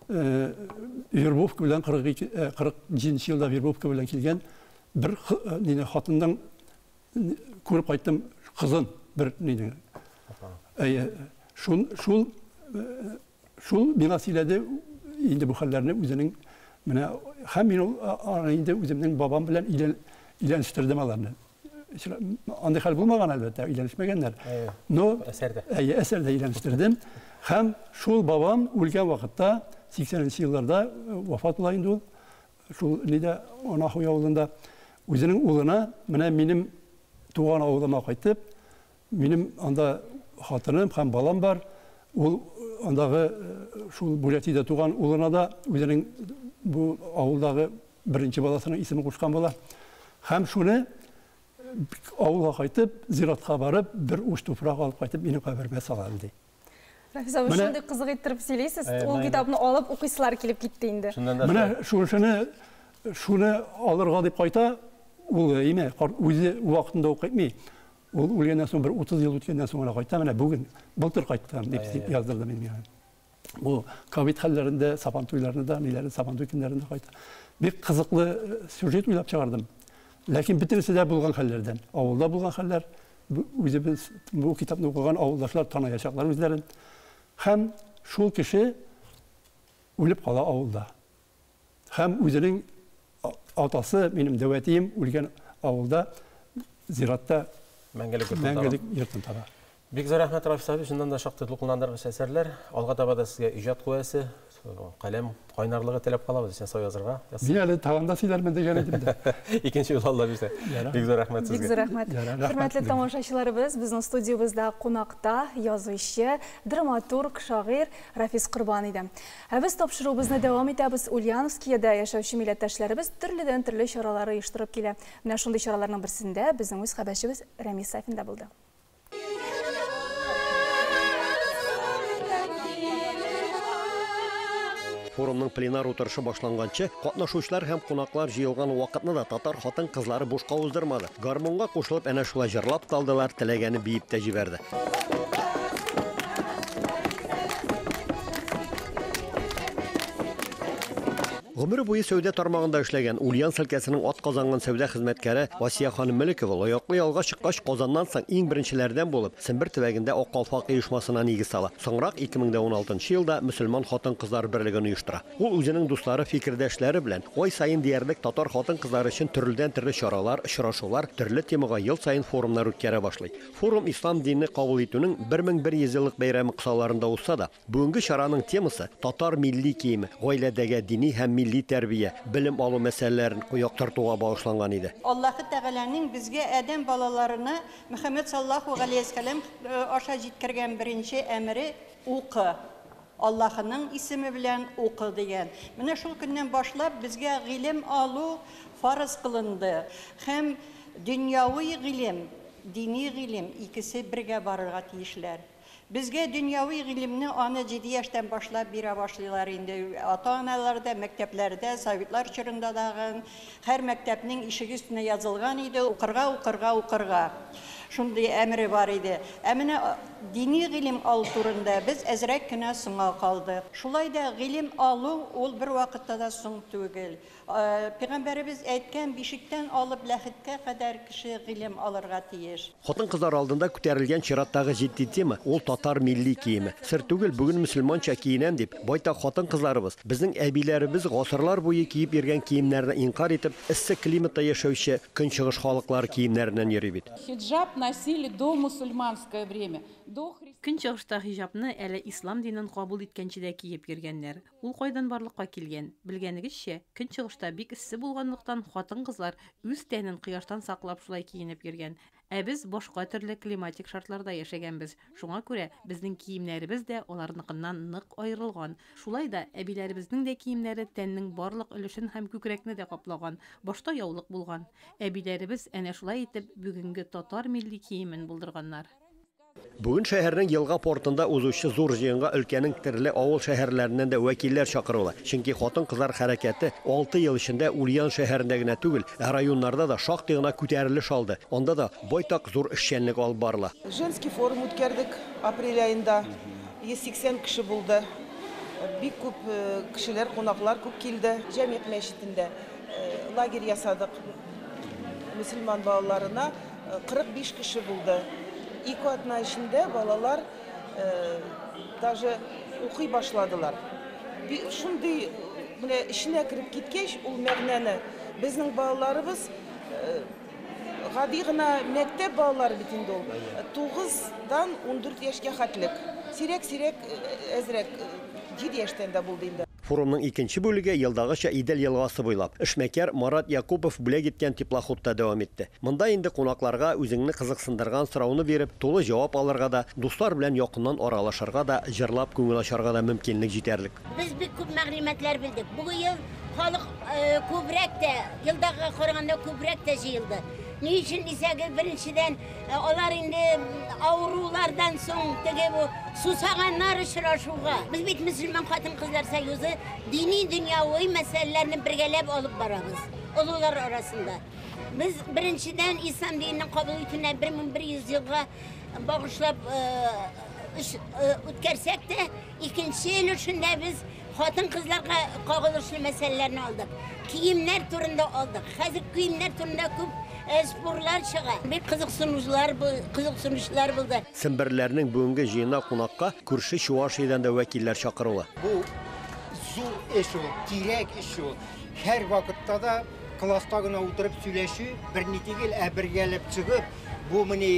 вербовка белән 42, 47 елда вербовка белән килгән бер нине хатынның күреп кайттым кызын бер нине. Әйе, шул шул шул миңа сөйләде инде бу хәлләрне үзенең менә һәм мин ул аны инде үземнең бабам белән өйләнештердем аларны. Андый хәл булмаган, әлбәттә, өйләнешмәгәннәр. Но әсәрдә. Әйе, әсәрдә өйләнештердем. Һәм шул бабам үлгән вакытта, 80 елларда вафат була инде ул. Шул нидә Анахуй авылында үзенең улына, менә минем туган авылыма кайтып, минем анда хатыным һәм балам бар. Ул андагы шул Бурятиядә туган улына да үзенең бу авылдагы беренче баласының исемен кушкан була. Һәм шуны авылга кайтып, зиратка барып, бер уч туфрак алып кайтып, минем каберемә сала, ди. Рафис абый, шундый кызык иттереп сөйлисез, ул китапны алып укыйсылар килеп китте инде. Менә шушыны, шуны алырга дип кайта, улы, име, үзе вакытында ук кайтмый. Ул үлгәннән соң бер 30 ел үткәннән соң гына кайта, менә бүген, былтыр кайттым дип яздырдым мин миңа. Бу ковид хәлләрендә, сабан туйларында, ниләрендә, сабан туй көннәрендә кайта. Бик кызыклы сюжет уйлап чыгардым. Ләкин бөтенесе дә булган хәлләрдән. Авылда булган хәлләр, үзебез бу китапны укыган авылдашлар таныячаклар үзләрен. Һәм шул кеше үлеп кала авылда. Һәм үзенең атасы, минем дәү әтием үлгән авылда зиратта мәңгелек йортын таба. Бик зур рәхмәт, Рафис абый, чыннан да шактый дулкынландыргыч әсәрләр. Алга таба да сезгә иҗат куәсе, каләм кайнарлыгы теләп калабыз, исән сау язырга язсын. Мин әле тагын да сөйләрмен дигән идем дә. Икенче юлы Алла бирсә. Бик зур рәхмәт сезгә. Бик зур рәхмәт. Хөрмәтле тамашачыларыбыз, безнең студиябездә кунакта язучы, драматург, шагыйрь Рафис Корбан иде. Ә без тапшыруыбызны дәвам итәбез. Ульяновскиядә яшәүче милләттәшләребез төрледән-төрле чаралар оештырып килә. Менә шундый чараларның берсендә безнең үз хәбәрчебез Рәмис Сафин да булды. Форумның пленар утырышы башланганчы, катнашучылар һәм кунаклар җыелган вакытны да татар хатын-кызлары бушка уздырмады. Гармунга кушылып әнә шулай җырлап та алдылар, теләгәне биеп тә җибәрде. Гомере буе сәүдә тармагында эшләгән Ульян өлкәсенең атказанган сәүдә хезмәткәре Асия ханым Мөлекова лаеклы ялга чыккач Казаннан соң иң беренчеләрдән булып Сембер төбәгендә Ак калфак оешмасына нигез сала. Соңрак 2016 елда мөселман хатын-кызлар берлеген оештыра. Ул үзенең дуслары, фикердәшләре белән ай саен диярлек татар хатын-кызлары өчен төрледән-төрле чаралар, очрашулар, төрле темага ел саен форумнар үткәрә башлый. Форум ислам динне кабул итүнең 1100 еллык бәйрәме кысаларында узса да, бүгенге чараның темасы татар милли киеме, гаиләдәге дини һәм милли тәрбия, белем алу мәсьәләләрен яктыртуга багышланган иде. Аллаһы Тәгаләнең безгә адәм балаларына Мөхәммәд саллаллаһу галәйһи вәсәлләм аша җиткергән беренче әмере укы. Аллаһының исеме белән укы дигән. Менә шул көннән башлап безгә гыйлем алу фарыз кылынды. Һәм дөньяви гыйлем, дини гыйлем икесе бергә барырга тиешләр. Безгә дөньяви гыйлемне аны 7 яшьтән башлап бирә башлыйлар инде. Ата-аналар да, мәктәпләрдә, советлар чорында дагы һәр мәктәпнең ишеге өстенә язылган иде: укырга, укырга, укырга. Шундый әмере бар иде. Ә менә дини гыйлем алу турында без әзрәк кенә соңа калдык. Шулай да гыйлем алу ул бер вакытта да соң түгел. Пәйгамбәребез әйткән, бишектән алып ләхеткә кадәр кеше гыйлем алырга тиеш. Хатын-кызлар алдында күтәрелгән чираттагы җитди тема ул татар милли киеме. Сер түгел, бүген мөселманча киенәм дип, байтак хатын-кызларыбыз, безнең әбиләребез гасырлар буе киеп йөргән киемнәрне инкар итеп, эссе климатта яшәүче көнчыгыш халыклары киемнәреннән йөри бит. Хиджаб носили до мусульманское время. До Көнчыгышта хиҗапны әле ислам динен кабул иткәнче дә киеп йөргәннәр. Ул кайдан барлыкка килгән? Белгәнегезчә, көнчыгышта бик эссе булганлыктан хатын-кызлар үз тәнен кояштан саклап шулай киенеп йөргән. Ә без башка төрле климатик шартларда яшәгәнбез. Шуңа күрә безнең киемнәребез дә аларныкыннан нык аерылган. Шулай да әбиләребезнең дә киемнәре тәннең барлык өлешен һәм күкрәкне дә каплаган. Башта яулык булган. Әбиләребез әнә шулай итеп бүгенге татар милли киемен булдырганнар. Бүген шәһәрнең елга портында узучы зур җыенга өлкәнең төрле авыл шәһәрләреннән дә вәкилләр чакырыла. Чөнки хатын-кызлар хәрәкәте 6 ел эчендә Ульян шәһәрендә генә түгел, ә районнарда да шактый гына күтәрелеш алды. Анда да байтак зур эшчәнлек алып барыла. Женский форум үткәрдек апрель аенда. 180 кеше булды. Бик күп кешеләр, кунаклар күп килде. Җәмигъ мәчетендә лагерь ясадык. Мөселман балаларына 45 кеше булды. Ике атна эчендә балалар даже укый башладылар. Шундый менә эченә кереп киткәч, ул мәгънәне безнең балаларыбыз гади гына мәктәп балалары бит инде ул. 9-дан 14 яшькә хәтлек. Сирәк-сирәк әзрәк 7 яшьтән дә булды инде. Форумның икенче бүлеге елдагыча Идел елгасы буйлап эшмәкәр Марат Якупов бүләк иткән теплоходта дәвам итте. Монда инде кунакларга үзеңне кызыксындырган сорауны биреп, тулы җавап алырга да, дуслар белән якыннан аралашырга да, җырлап күңел ачарга да мөмкинлек җитәрлек. Без бик күп мәгълүматлар белдек. Бу ел халык күбрәк тә, елдагыга караганда күбрәк тә җыелды. Ни өчен дисәгез, беренчедән, алар инде авырулардан соң теге бу сусаганнар очрашуга. Без бит мөселман хатын-кызлар союзы дини дөньяви мәсьәләләрне бергәләп алып барабыз. Олылар арасында. Без беренчедән ислам динен кабул итүенә 1100 елга багышлап үткәрсәк тә, икенче өлешендә без хатын-кызларга кагылышлы мәсьәләләрне алдык. Киемнәр турында алдык. Хәзер киемнәр турында күп спорлар чыга. Бик кызыксынучылар булды. Семберләрнең бүгенге җыенына кунакка күрше Чувашиядән дә вәкилләр чакырыла. Бу зур эш ул, кирәк эш ул. Һәр вакытта да класста гына утырып сөйләшү бер ни түгел, ә бергәләп чыгып, бу менә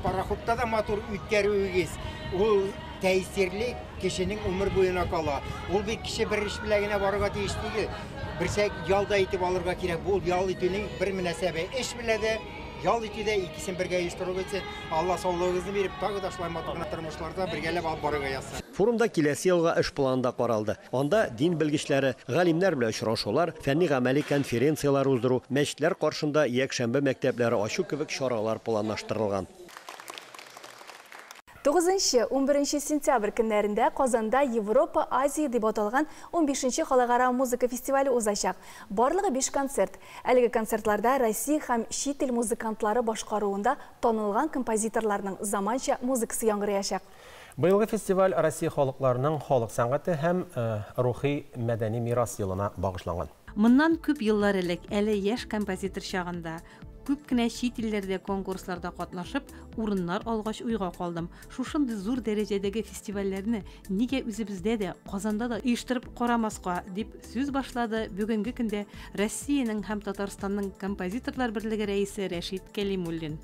пароходта да матур үткәрүегез. Ул тәэсирле кешенең умыр буена кала. Ул бит кеше бер эш белән генә барырга тиеш түгел. Берсә ял да итеп алырга кирәк. Бу ял итүнең бер мөнәсәбе. Эш белән дә, ял итү дә икесен бергә оештыру өчен Алла саулыгыгызны биреп, тагы да шулай матур тормышларда бергәләп алып барырга язсын. Форумда киләсе елга эш планы да каралды. Анда дин белгечләре, галимнәр белән очрашулар, фәнни-гамәли конференцияләр уздыру, мәчетләр каршында якшәмбе мәктәпләре ачу кебек чаралар планлаштырылган. 9-11 сентябрь көннәрендә Казанда Европа Азия дип аталган 15-нче халыкара музыка фестивале узачак. Барлыгы 5 концерт. Әлеге концертларда Россия һәм чит ил музыкантлары башкаруында танылган композиторларның заманча музыкасы яңгыраячак. Быелгы фестиваль Россия халыкларының халык сәнгате һәм рухи мәдәни мирас елына багышланган. Моннан күп еллар элек, әле яшь композитор чагында, күп кенә чит илләрдә конкурсларда катнашып, урыннар алгач уйга калдым. Шушындый зур дәрәҗәдәге фестивальләрне нигә үзебездә дә, Казанда да оештырып карамаска, дип сүз башлады бүгенге көндә Россиянең һәм Татарстанның Композиторлар берлеге рәисе Рәшит Кәлимуллин.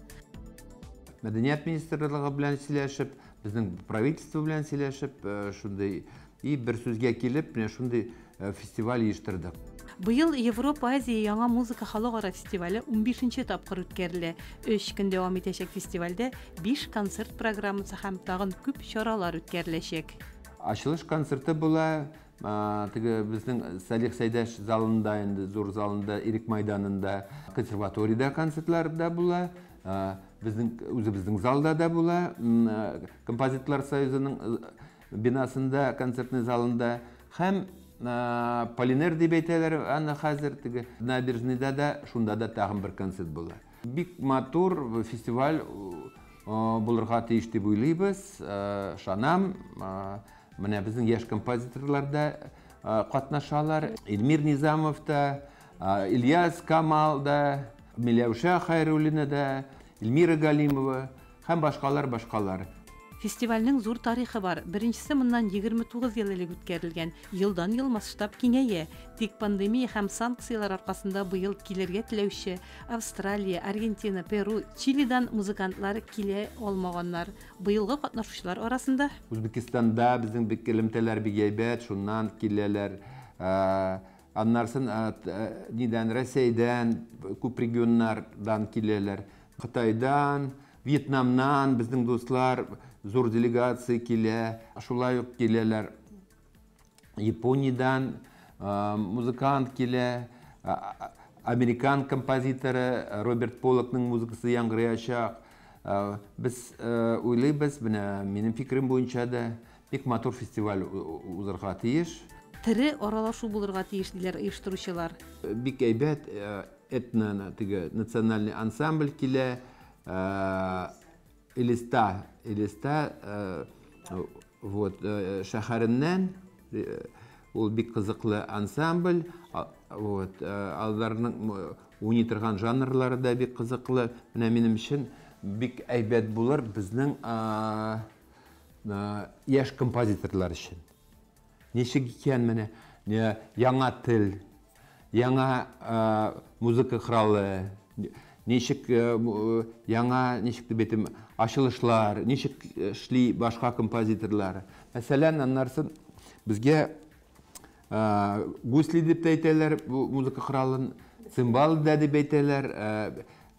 Мәдәният министрлыгы белән сөйләшеп, безнең правительство белән сөйләшеп, шундый и бер сүзгә килеп, менә шундый фестиваль оештырдык. Быел Европа-Азия яңа музыка халыкара фестивале унбишенче тапкыр үткәрелә. Өч көн дәвам итәчәк фестивальдә биш концерт программасы һәм тагын күп чаралар үткәреләчәк. Ачылыш концерты була, теге безнең Салих Сәйдәш залында инде, зур залында, Ирек майданында, консерваториядә концертлар да була, безнең үзебезнең залда да була, Композиторлар союзының бинасында, концертный залында һәм Полинер дип әйтәләр аны хәзер, теге набережныйда да, шунда да тагын бер концерт була. Бик матур фестиваль булырга тиеш дип уйлыйбыз, ышанам. Менә безнең яшь композиторлар да катнашалар. Эльмир Низамов та, Ильяс Камал да, Миләүшә Хайруллина да, Эльмира Галимова һәм башкалар, башкалар. Фестивальнең зур тарихы бар. Беренчесе моннан 29 ел элек үткәрелгән. Елдан-ел масштаб киңәя. Тик пандемия һәм санкцияләр аркасында быел килергә теләүче Австралия, Аргентина, Перу, Чилидан музыкантлар килә алмаганнар. Быелгы катнашучылар арасында. Үзбекистанда безнең бик элемтәләр бик әйбәт, шуннан киләләр. Аннарсын нидән, Рәсәйдән, күп регионнардан киләләр. Кытайдан, Вьетнамнан безнең дуслар, зур делегация килә, шулай ук киләләр. Япониядән музыкант килә, американ композиторы Роберт Поллокның музыкасы яңгыраячак. Без уйлыйбыз, менә минем фикерем буенча да, бик матур фестиваль узырга тиеш. Тере аралашу булырга тиеш, диләр оештыручылар. Бик әйбәт этно, теге национальный ансамбль килә. Элиста, Элиста, вот, шәһәреннән, ул бик кызыклы ансамбль, вот, аларның уйный торган жанрлары да бик кызыклы. Менә минем өчен бик әйбәт булыр безнең яшь композиторлар өчен. Ничек икән менә яңа тел, яңа музыка коралы, ничек яңа, ничек дип әйтим, ачылышлар, ничек эшли башка композиторлар. Мәсәлән, аннарсын безгә гусли дип тә әйтәләр бу музыка коралын, цимбал да дип әйтәләр,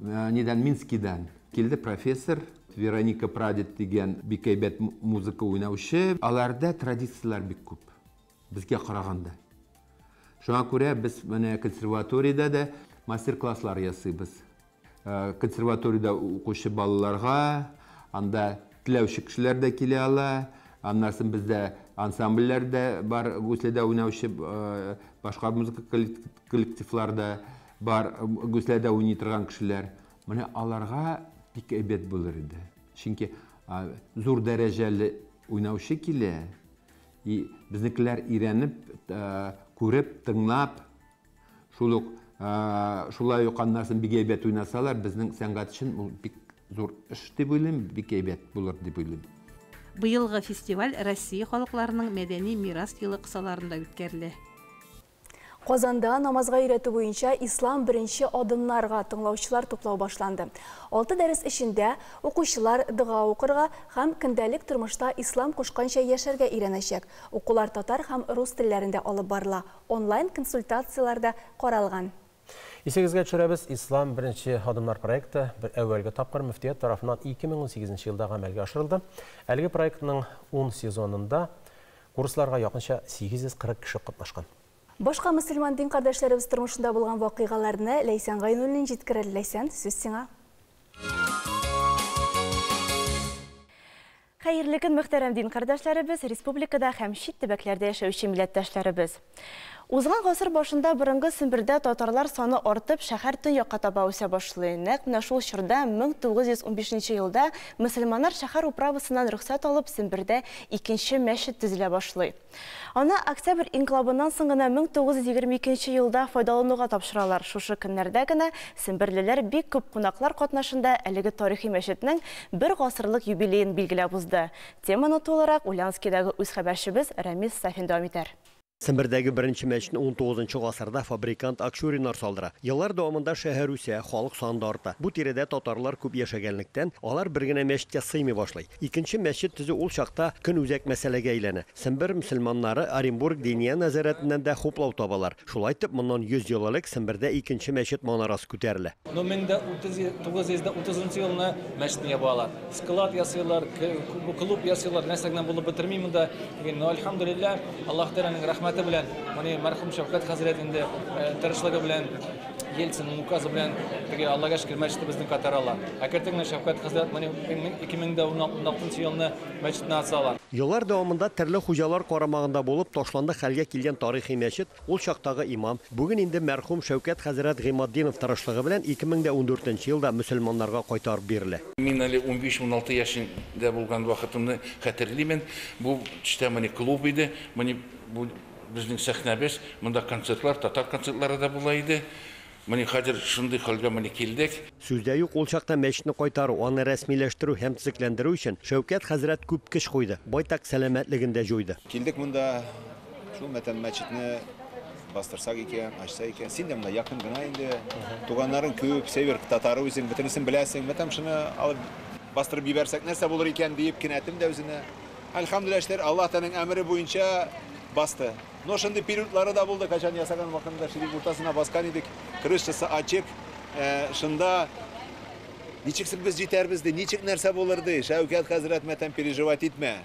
нидән, Минскидан килде профессор Вероника Прадед дигән бик әйбәт музыка уйнаучы. Аларда традицияләр бик күп безгә караганда. Шуңа күрә без менә консерваториядә дә мастер-класслар ясыйбыз. Консерваториядә укучы балаларга, анда теләүче кешеләр дә килә ала. Аннан соң бездә ансамбльләр дә бар, гуследа уйнаучы башка музыка коллективлар да бар, гуследа уйный торган кешеләр. Менә аларга бик әйбәт булыр иде. Чөнки зур дәрәҗәле уйнаучы килә, и безнекеләр өйрәнеп, күреп, тыңлап, шул ук, шулай ук аннан соң бик әйбәт уйнасалар, безнең сәнгать өчен ул бик зур эш дип уйлыйм, бик әйбәт булыр дип уйлыйм. Быелгы фестиваль Россия халыкларының мәдәни мирас елы кысаларында үткәрелә. Казанда намазга өйрәтү буенча Ислам беренче адымнарга тыңлаучылар туплау башланды. 6 дәрес эчендә укучылар дога укырга һәм көндәлек тормышта ислам кушканча яшәргә өйрәнәчәк. Укулар татар һәм рус телләрендә алып барыла. Онлайн консультацияләр дә каралган. Исегезгә төшерәбез, Ислам беренче адымнар проекты бер әүвәлге тапкыр мөфтият тарафыннан 2018 елда гамәлгә ашырылды. Әлеге проектның 10 сезонында курсларга якынча 840 кеше катнашкан. Башка мөселман дин кардәшләребез тормышында булган вакыйгаларны Ләйсән Гайнуллин җиткерер. Ләйсән, сүз сиңа. Хәерле көн, мөхтәрәм дин кардәшләребез, республикада һәм чит төбәкләрдә яшәүче милләттәшләребез. Узган гасыр башында борынгы Сембердә татарлар саны артып, шәһәр төньякка таба үсә башлый. Нәкъ менә шул чорда 1915 елда мөселманнар шәһәр управасыннан рөхсәт алып, Сембердә икенче мәчет төзелә башлый. Аны Октябрь инкыйлабыннан соң гына 1922 елда файдалануга тапшыралар. Шушы көннәрдә генә семберлеләр бик күп кунаклар катнашында әлеге тарихи мәчетнең бер гасырлык юбилеен билгеләп узды. Теманы тулырак Ульяновскидагы үз хәбәрчебез Рәмис Сафин дәвам итәр. Сембердәге беренче мәчетне 19 гасырда фабрикант Акчуриннар салдыра. Еллар дәвамында шәһәр үсә, халык саны да арта. Бу тирәдә татарлар күп яшәгәнлектән, алар бер генә мәчеткә сыймый башлый. Икенче мәчет төзү ул чакта көн үзәк мәсьәләгә әйләнә. Сембер мөселманнары Оренбург диния нәзарәтеннән дә хуплау табалар. Шулай итеп, моннан 100 ел элек Сембердә икенче мәчет манарасы күтәрелә. Ну, 1930 елны мәчетне ябалар. Склад ясыйлар, клуб ясыйлар, нәрсә генә булып бетерми монда. Ну, альхамдулилла, Аллаһ Тәгаләнең рәхмәте белән, моны мәрхүм Шәүкәт хәзрәт инде тырышлыгы белән, Ельцинның указы белән теге Аллага шөкер мәчетебезне кайтаралар. Әкертен генә Шәүкәт хәзрәт моны 2016 елны мәчетне ачалар. Еллар дәвамында төрле хуҗалар карамагында булып ташланды хәлгә килгән тарихи мәчет, ул чактагы имам, бүген инде мәрхүм Шәүкәт хәзрәт Гыйматдинов тырышлыгы белән 2014 елда мөселманнарга кайтарып бирелә. Мин әле 15-16 яшендә булган вакытымны хәтерлимен. Бу төштә моны клуб иде, моны бу безнең сәхнәбез, монда концертлар, татар концертлары да була иде. Моны хәзер шундый хәлгә моны килдек. Сүздә юк, ул чакта мәчетне кайтару, аны рәсмиләштерү һәм төзекләндерү өчен Шәүкәт хәзрәт күп көч куйды, байтак сәламәтлеген дә җуйды. Килдек монда, шул мәтән мәчетне бастырсак икән, ачса икән. Син дә монда якын гына инде. Туганнарың күп, север татары үзең, бөтенесен беләсең. Мәтән шуны алып бастырып җибәрсәк нәрсә булыр икән диеп кинәтем дә үзенә. Әлхәмдүлилләһ, эшләр Аллаһ Тәгаләнең әмере буенча басты. Но шундый периодлары да булды, качан ясаган вакытында ширик уртасына баскан идек, крышасы ачык, шунда ничек без җитәрбез ди, ничек нәрсә булыр ди, Шәүкәт хәзрәт мәтән переживать итмә.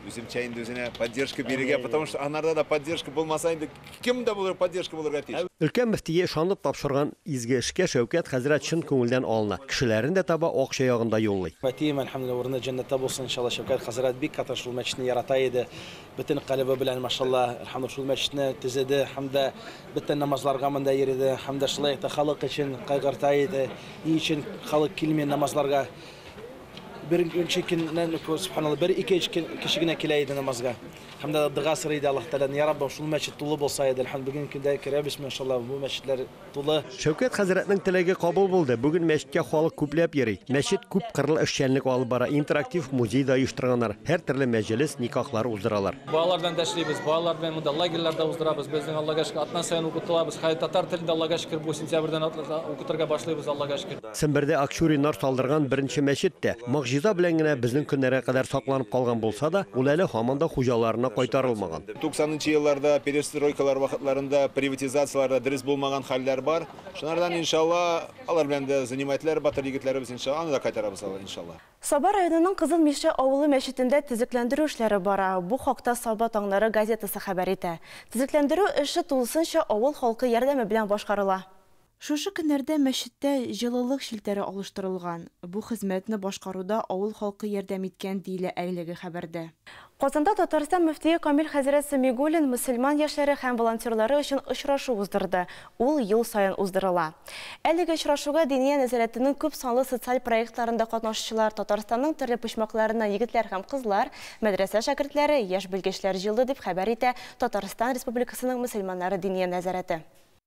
Үземчә инде үзенә поддержка бирергә, потому что анарда да поддержка булмаса инде кем дә булыр поддержка булырга тиеш. Өлкән мөфтие ышанып тапшырган изге эшкә Шәүкәт хәзрәт чын күңелдән алына. Кешеләрен дә таба, акча ягын да юллый. Әтием, әлхәмдүлилләһ, урыны җәннәттә булсын, иншалла. Шәүкәт хәзрәт бик каты шул мәчетне ярата иде. Бөтен калебе белән, машалла, әлхәмдүлилләһ, шул мәчетне төзеде һәм дә бөтен намазларга монда йөрде, һәм дә шулай ук халык өчен кайгырта иде. Ни өчен халык килми намазларга? Беренче көннән үк, субханалла, бер ике кеше генә килә иде намазга. Һәм дә дога сорый иде Аллаһ Тәгаләдән, я Раббым, шул мәчет тулы булса иде. Әлхәмдүлилләһ, бүгенге көндә керәбез, иншалла, бу мәчетләр тулы. Шәүкәт хәзрәтнең теләге кабул булды. Бүген мәчеткә халык күпләп йөри. Мәчет күп кырлы эшчәнлек алып бара. Интерактив музей да оештырганнар. Һәр төрле мәҗлес, никахлар уздыралар. Балалар белән дәшлибез, балалар белән монда лагерьларда уздырабыз. Безнең Аллага шөкер, атна саен укытылабыз. Хәзер татар телендә Аллага шөкер, бу сентябрьдән укытырга башлыйбыз, Аллага шөкер. Сембердә Акчуриннар салдырган беренче мәчет тә могҗиза белән генә безнең көннәргә кадәр сакланып калган булса да, ул әле һаман да хуҗаларына кайтарылмаган. 90 елларда перестройкалар вакытларында приватизацияларда дөрес булмаган хәлләр бар. Шунардан иншалла алар белән дә занимательләр батыр егетләребез иншалла аны да кайтарабыз алар иншалла. Саба районының Кызыл Мишә авылы мәчетендә төзекләндерү эшләре бара. Бу хакта Саба таңнары газетасы хәбәр итә. Төзекләндерү эше тулысынча авыл халкы ярдәме белән башкарыла. Шушы көннәрдә мәчеттә җылылык челтәре алыштырылган. Бу хезмәтне башкаруда авыл халкы ярдәм иткән диелә әлеге хәбәрдә. Казанда Татарстан мөфтие Камил хәзрәт Сәмигуллин мөселман яшьләре һәм волонтерлары өчен очрашу уздырды. Ул ел саен уздырыла. Әлеге очрашуга Диния нәзарәтенең күп санлы социаль проектларында катнашучылар, Татарстанның төрле почмакларыннан егетләр һәм кызлар, мәдрәсә шәкертләре, яшь белгечләр җыелды дип хәбәр итә Татарстан Республикасының мөселманнары Диния нәзарәте.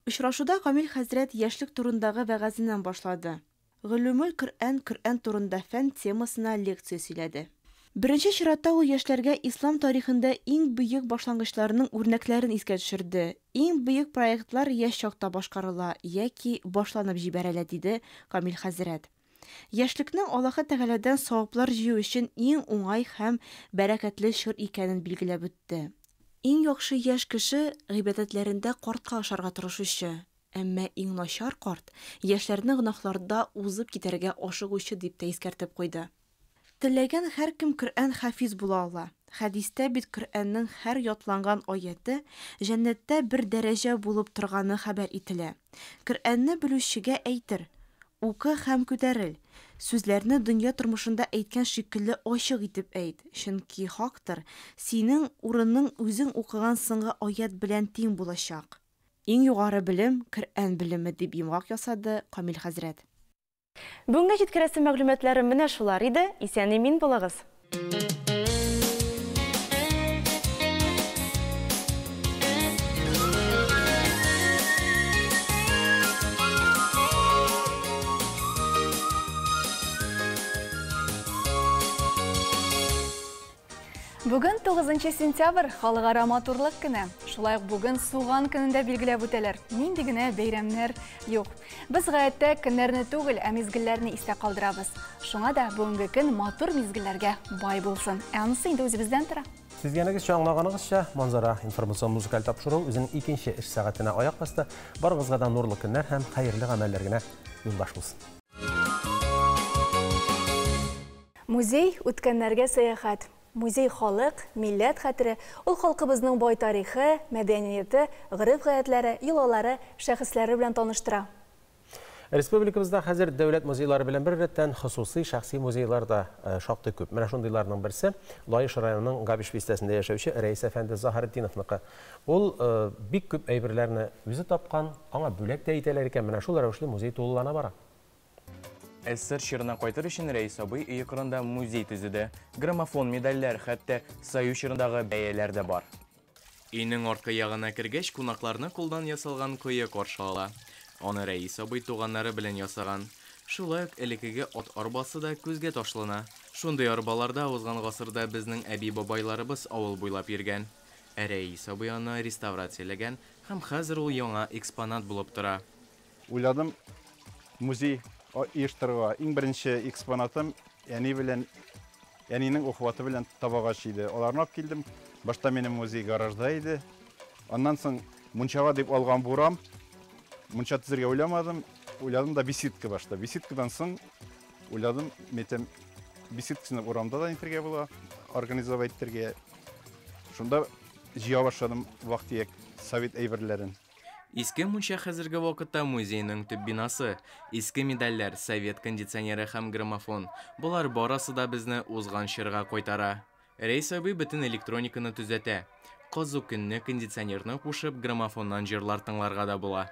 Очрашуда Камил хәзрәт яшьлек турындагы вәгазеннән башлады. Гөлүмул Коръән, Коръән турында фән темасына лекция сөйләде. Беренче чиратта ул яшьләргә ислам тарихында иң бөек башлангычларының үрнәкләрен искә төшерде. Иң бөек проектлар яшь чакта башкарыла яки башланып җибәрелә, диде Камил хәзрәт. Яшьлекнең Аллаһы Тәгаләдән саваплар җыю өчен иң уңай һәм бәрәкәтле чор икәнен билгеләп үтте. Иң яхшы яшь кеше гыйбадәтләрендә картка ашарга тырышучы, әмма иң начар карт яшьләрне гөнаһларда узып китәргә ашыгучы дип тә искәртеп куйды. Теләгән һәркем Коръән хафиз була ала. Хәдистә бит Коръәннең һәр ятланган аяты җәннәттә бер дәрәҗә булып торганы хәбәр ителә. Коръәнне белүчегә әйтер: Укы һәм күтәрел. Сүзләрне дөнья тормышында әйткән шикелле ачык итеп әйт, чөнки хактыр, синең урының үзең укыган соңгы аять белән тиң булачак. Иң югары белем, Коръән белеме, дип йомгак ясады Камил хәзрәт. Бүгенгә җиткерәсе мәгълүматларым менә шулар иде. Исән-имин булыгыз! Бүген 9 сентябрь, халыкара матурлык көне. Шулай ук бүген суган көнен дә билгеләп үтәләр. Нинди генә бәйрәмнәр юк. Без гадәттә көннәрне түгел, ә мизгелләрне истә калдырабыз. Шуңа да бүгенге көн матур мизгелләргә бай булсын. Ә анысы инде үзебездән тора. Сизгәнегезчә, аңлаганыгызча, Манзара информацион музыкаль тапшыруы үзенең икенче эш сәгатенә аяк басты. Барыгызга да нурлы көннәр һәм хәерле гамәлләр генә юлдаш булсын. Музей, үткәннәргә сәяхәт. Музей халык, милләт хәтере, ул халкыбызның бай тарихы, мәдәнияте, гореф-гадәтләре, йолалары, шәхесләре белән таныштыра. Республикабызда хәзер дәүләт музейлары белән бер рәттән хосусый шәхси музейлар да шактый күп. Менә шундыйларның берсе Лаеш районының Габиш бистәсендә яшәүче Рәис әфәнде Заһретдиновныкы. Ул бик күп әйберләрне үзе тапкан, аңа бүләк тә итәләр икән. Менә шул рәвешле музей тулылана бара. СССР чорына кайтыр өчен Рәис абый өе кырында музей төзеде. Граммофон, медальләр, хәтта Союз чорындагы бәяләр дә бар. Өйнең арткы ягына кергәч, кунакларны кулдан ясалган кое каршы ала. Аны Рәис абый туганнары белән ясаган. Шулай ук элеккеге ат арбасы да күзгә ташлана. Шундый арбаларда узган гасырда безнең әби-бабайларыбыз авыл буйлап йөргән. Ә Рәис абый аны реставрацияләгән һәм хәзер ул яңа экспонат булып тора. Уйладым, музей оештырырга. Иң беренче экспонатым әни белән, әнинең ухваты белән табагач иде. Аларны алып килдем. Башта минем музей гаражда иде. Аннан соң мунчага дип алган бурам. Мунча төзергә уйламадым. Уйладым да беседка башта. Беседкадан соң уйладым, мәйтәм, беседкасны урамда да итәргә була, организовать итәргә. Шунда җыя башладым вак-төяк совет әйберләрен. Иске мунча хәзерге вакытта музейның төп бинасы. Иске медальләр, совет кондиционеры һәм граммофон. Болар барысы да безне узган чорга кайтара. Рәис абый бөтен электрониканы төзәтә. Кызу көнне кондиционерны кушып, граммофоннан җырлар тыңларга да була.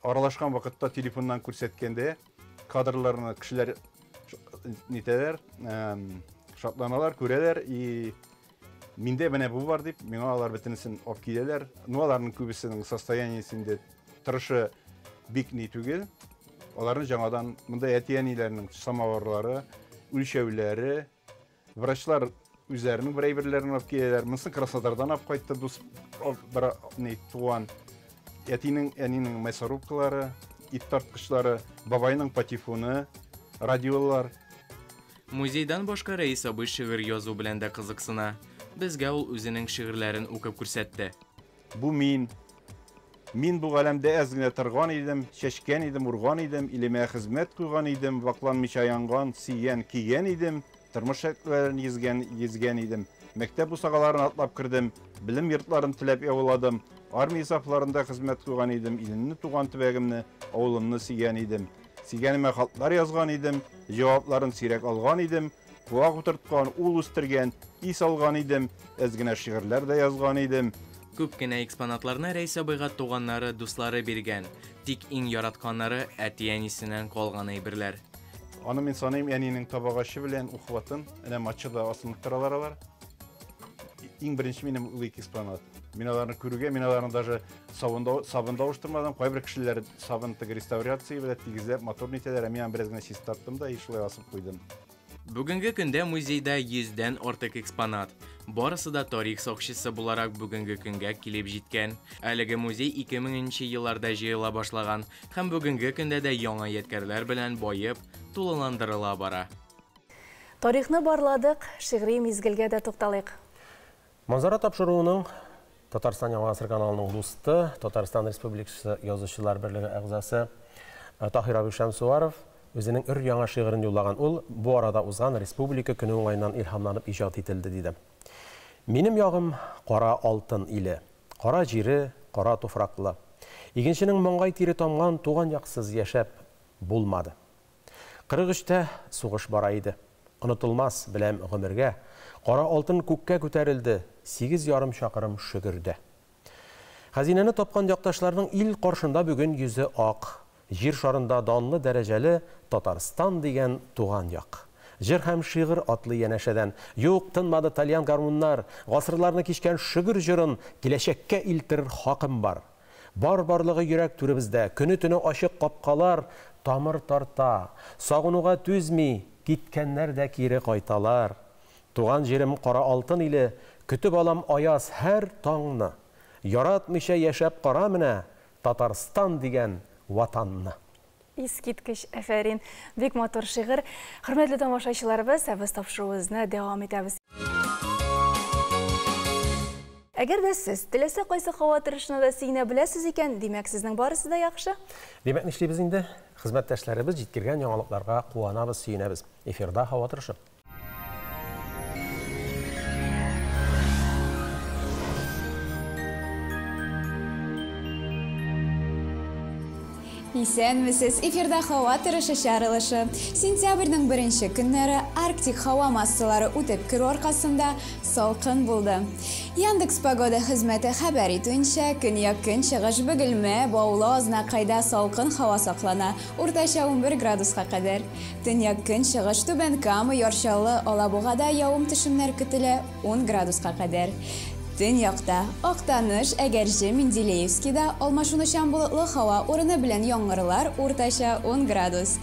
Аралашкан вакытта телефоннан күрсәткәндә кадрларны кешеләр нитәләр, шатланалар, күрәләр и миндә менә бу бар дип, миңа алар бөтенесен алып киләләр. Ну, аларның күбесенең состояниесе инде торышы бик ни түгел. Аларны яңадан монда әти-әниләрнең самоварлары, үлчәүләре, врачлар үзләренең бер әйберләрен алып киләләр. Монысы Краснодардан алып кайтты дус, бер ни туган. Әтинең, әнинең мясорубкалары, ит тарткычлары, бабайның патефоны, радиолар. Музейдан башка Рәис абый шигырь язу белән дә кызыксына. Безгә ул үзенең шигырьләрен укып күрсәтте. Бу мин. Мин бу галәмдә әз генә торган идем, чәчкән идем, урган идем, илемә хезмәт куйган идем, вакланмыйча янган, сөйгән, көйгән идем, тормыш шәкләрен йөзгән, йөзгән идем. Мәктәп бусагаларын атлап кердем, белем йортларын теләп яуладым, армия сафларында хезмәт куйган идем, илемне, туган төбәгемне, авылымны сөйгән идем. Сөйгәнемә хатлар язган идем, җавапларын сирәк алган идем, куак утырткан, ул үстергән, ис алган идем, әз генә шигырьләр дә язган идем. Күп кенә экспонатларны Рәис абыйга туганнары, дуслары биргән. Тик иң яратканнары әти-әнисеннән калган әйберләр. Аны мин саныйм әнинең табагачы белән ухватын, әнә матчада асылынып торалар алар. Иң беренче минем ул ике экспонат. Мин аларны күрүгә, мин аларны даже сабында авыштырмадым. Кайбер кешеләр сабын теге реставрация белән тигезләп матур нитәләр, ә мин аны бераз генә чистарттым да и шулай асып куйдым. Бүгенге көндә музейда 100дән артык экспонат. Барысы да тарих сакчысы буларак бүгенге көнгә килеп җиткән. Әлеге музей 2000 елларда җыела башлаган һәм бүгенге көндә дә яңа ядкәрләр белән баеп, тулыландырыла бара. Тарихны барладык, шигъри мизгелгә дә тукталыйк. Манзара тапшыруының Татарстан Яңа гасыр каналының дусты, Татарстан Республикасы Язучылар берлеге әгъзасы Таһир абый Шәмсуаров үзенең өр яңа шигырен юллаган. Ул бу арада узган Республика көне уңаеннан илһамланып иҗат ителде, диде. Минем ягым кара алтын иле, кара җире, кара туфраклы. Игенченең маңгай тире тамган туган яксыз яшәп булмады. 43-тә сугыш бара иде. Онытылмас, беләм, гомергә. Кара алтын күккә күтәрелде, 8,5 чакрым Шөгердә. Хәзинәне тапкан якташларның ил каршында бүген йөзе ак. Җир шарында данлы дәрәҗәле Татарстан дигән туган як. Җыр һәм шигырь атлый янәшәдән. Юк, тынмады тальян гармуннар. Гасырларны кичкән Шөгер җырын киләчәккә илтер хакым бар. Бар барлыгы йөрәк түребездә, көне-төне ачык капкалар тамыр тарта. Сагынуга түзми, киткәннәр дә кире кайталар. Туган җирем кара алтын иле, көтеп алам аяз һәр таңны. Яратмыйча яшәп кара менә Татарстан дигән Ватанны. Искиткеч, әфәрин! Бик матур шигырь. Хөрмәтле тамашачыларыбыз, ә без тапшыруыбызны дәвам итәбез. Әгәр дә сез теләсә кайсы һава торышына да сөенә беләсез икән, димәк, сезнең барысы да яхшы. Димәк, нишлибез инде? Хезмәттәшләребез җиткергән яңалыкларга куанабыз, сөенәбез. Эфирда һава торышы. Исәнмесез! Эфирда һава торышы чыгарылышы. Сентябрьнең беренче көннәре арктик һава массалары үтеп керү аркасында салкын булды. Яндекс Погода хезмәте хәбәр итүенчә, көньяк-көнчыгыш Бөгелмә, Баулы, Азнакайда салкын һава саклана, уртача 11 градуска кадәр. Төньяк-көнчыгыш, Түбән Кама, Яр Чаллы, Алабугада явым-төшемнәр көтелә, ун градуска кадәр. Төньякта, Актаныш, Әгерҗе, Менделеевскида алмашынучан болытлы һава, урыны белән яңгырлар, уртача ун градус.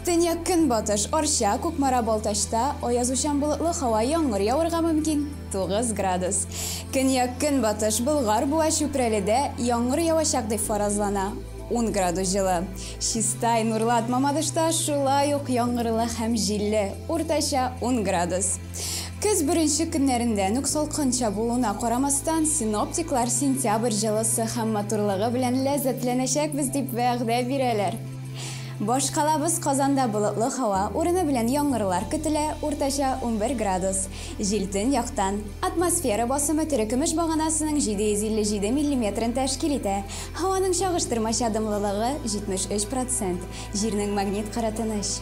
Төньяк-көнбатыш, Арча, Кукмара, Балтачта аязучан болытлы һава, яңгыр явырга мөмкин, 9 градус. Көньяк-көнбатыш, Болгар, Буа, Чүпрәледә яңгыр явачак дип фаразлана. Ун градус җылы. Чистай, Нурлат, Мамадышта шулай ук яңгырлы һәм җилле, уртача ун градус. Көз беренче көннәрендән үк салкынча булуына карамастан, синоптиклар сентябрь җылысы һәм матурлыгы белән ләззәтләнәчәкбез дип вәгъдә бирәләр. Башкалабыз Казанда болытлы һава, урыны белән яңгырлар көтелә, уртача 11 градус. Җил төньяктан. Атмосфера басымы терекөмеш баганасының 757 миллиметрын тәшкил итә. Һаваның чагыштырмача дымлылыгы, 73 процент. Җирнең магнит кыры тыныч.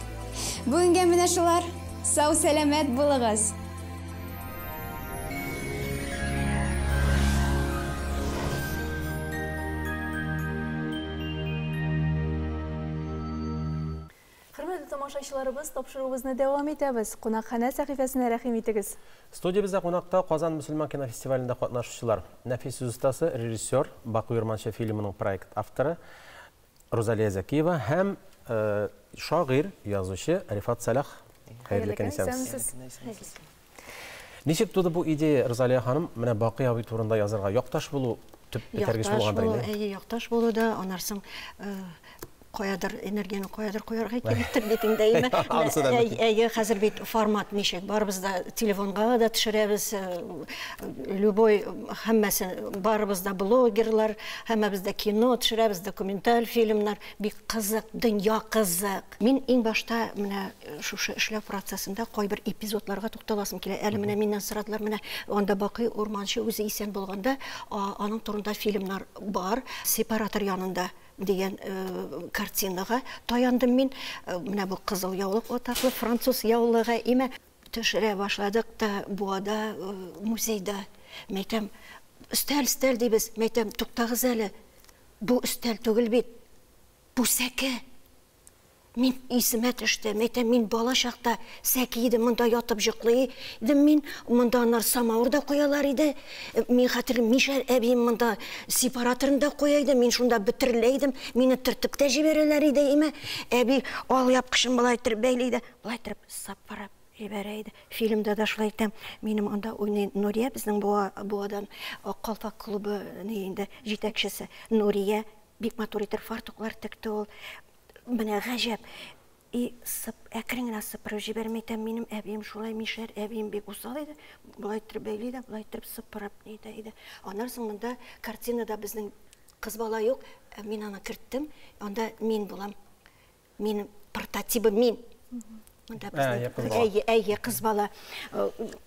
Бүгенгә менә шулар. Сау-сәламәт булыгыз! Хөрмәтле тамашачыларыбыз, тапшыруыбызны дәвам итәбез. Кунакханә сәхифәсенә рәхим итегез. Студиябездә кунакта Казан мөселман кинофестивалендә катнашучылар. Нәфис сүз остасы, режиссер, Баку Урманчы фильмының проект авторы Рузалия Зәкиева һәм шагыйрь, язучы Рифат Сәлах. Хәерле көн, исәнмесез. Ничек туды бу идея, Рузалия ханым, менә Бакый абый турында язарга? Якташ булу төп этәргеч булгандыр инде. Әйе, якташ булу да, аннан соң каядыр энергияне каядыр куярга кирәктер бит инде, әйеме? Анысы да мөмкин. Әйе, хәзер бит формат ничек, барыбыз да телефонга да төшерәбез, любой, һәммәсе, барыбыз да блогерлар, һәммәбез дә кино төшерәбез, документаль фильмнар, бик кызык, дөнья кызык. Мин иң башта менә шушы эшләү процессында кайбер эпизодларга тукталасым килә. Әле менә миннән сорадылар, менә анда Бакый Урманчы үзе исән булганда, аның турында фильмнар бар, Сепаратор янында дигән картинага таяндым мин. Менә бу кызыл яулык атаклы француз яулыгы име. Төшерә башладык та Буада, музейда. Мәйтәм, өстәл, өстәл дибез. Мәйтәм, туктагыз әле. Бу өстәл түгел бит. Бу сәке. Мин исемә төште. Мәйтәм, мин бала чакта сәке идем, монда ятып йоклый идем мин. Монда аннары самавыр да куялар иде. Мин хәтерлим, Мишәр әбием монда сепараторын да куя иде. Мин шунда бөтерелә идем. Мине төртеп тә җибәрәләр иде, име. Әби алъяпкычын болай иттереп бәйли иде. Болай иттереп сапырып җибәрә иде. Фильмда да шулай итәм. Минем анда уйный Нурия, безнең Буадан Ак калфак клубы инде җитәкчесе Нурия. Бик матур итеп фартуклар текте ул. Менә гаҗәп. И сып, әкрен генә сыпырып җибәрми итәм. Минем әбием шулай, мишәр әбием бик усал иде. Болай иттереп бәйли дә, болай иттереп сыпырып нитә иде. Аннан соң монда картинада безнең кыз бала юк. Ә мин аны керттем. Анда мин булам. Минем прототибым мин. Монда безнең әйе, әйе, кыз бала.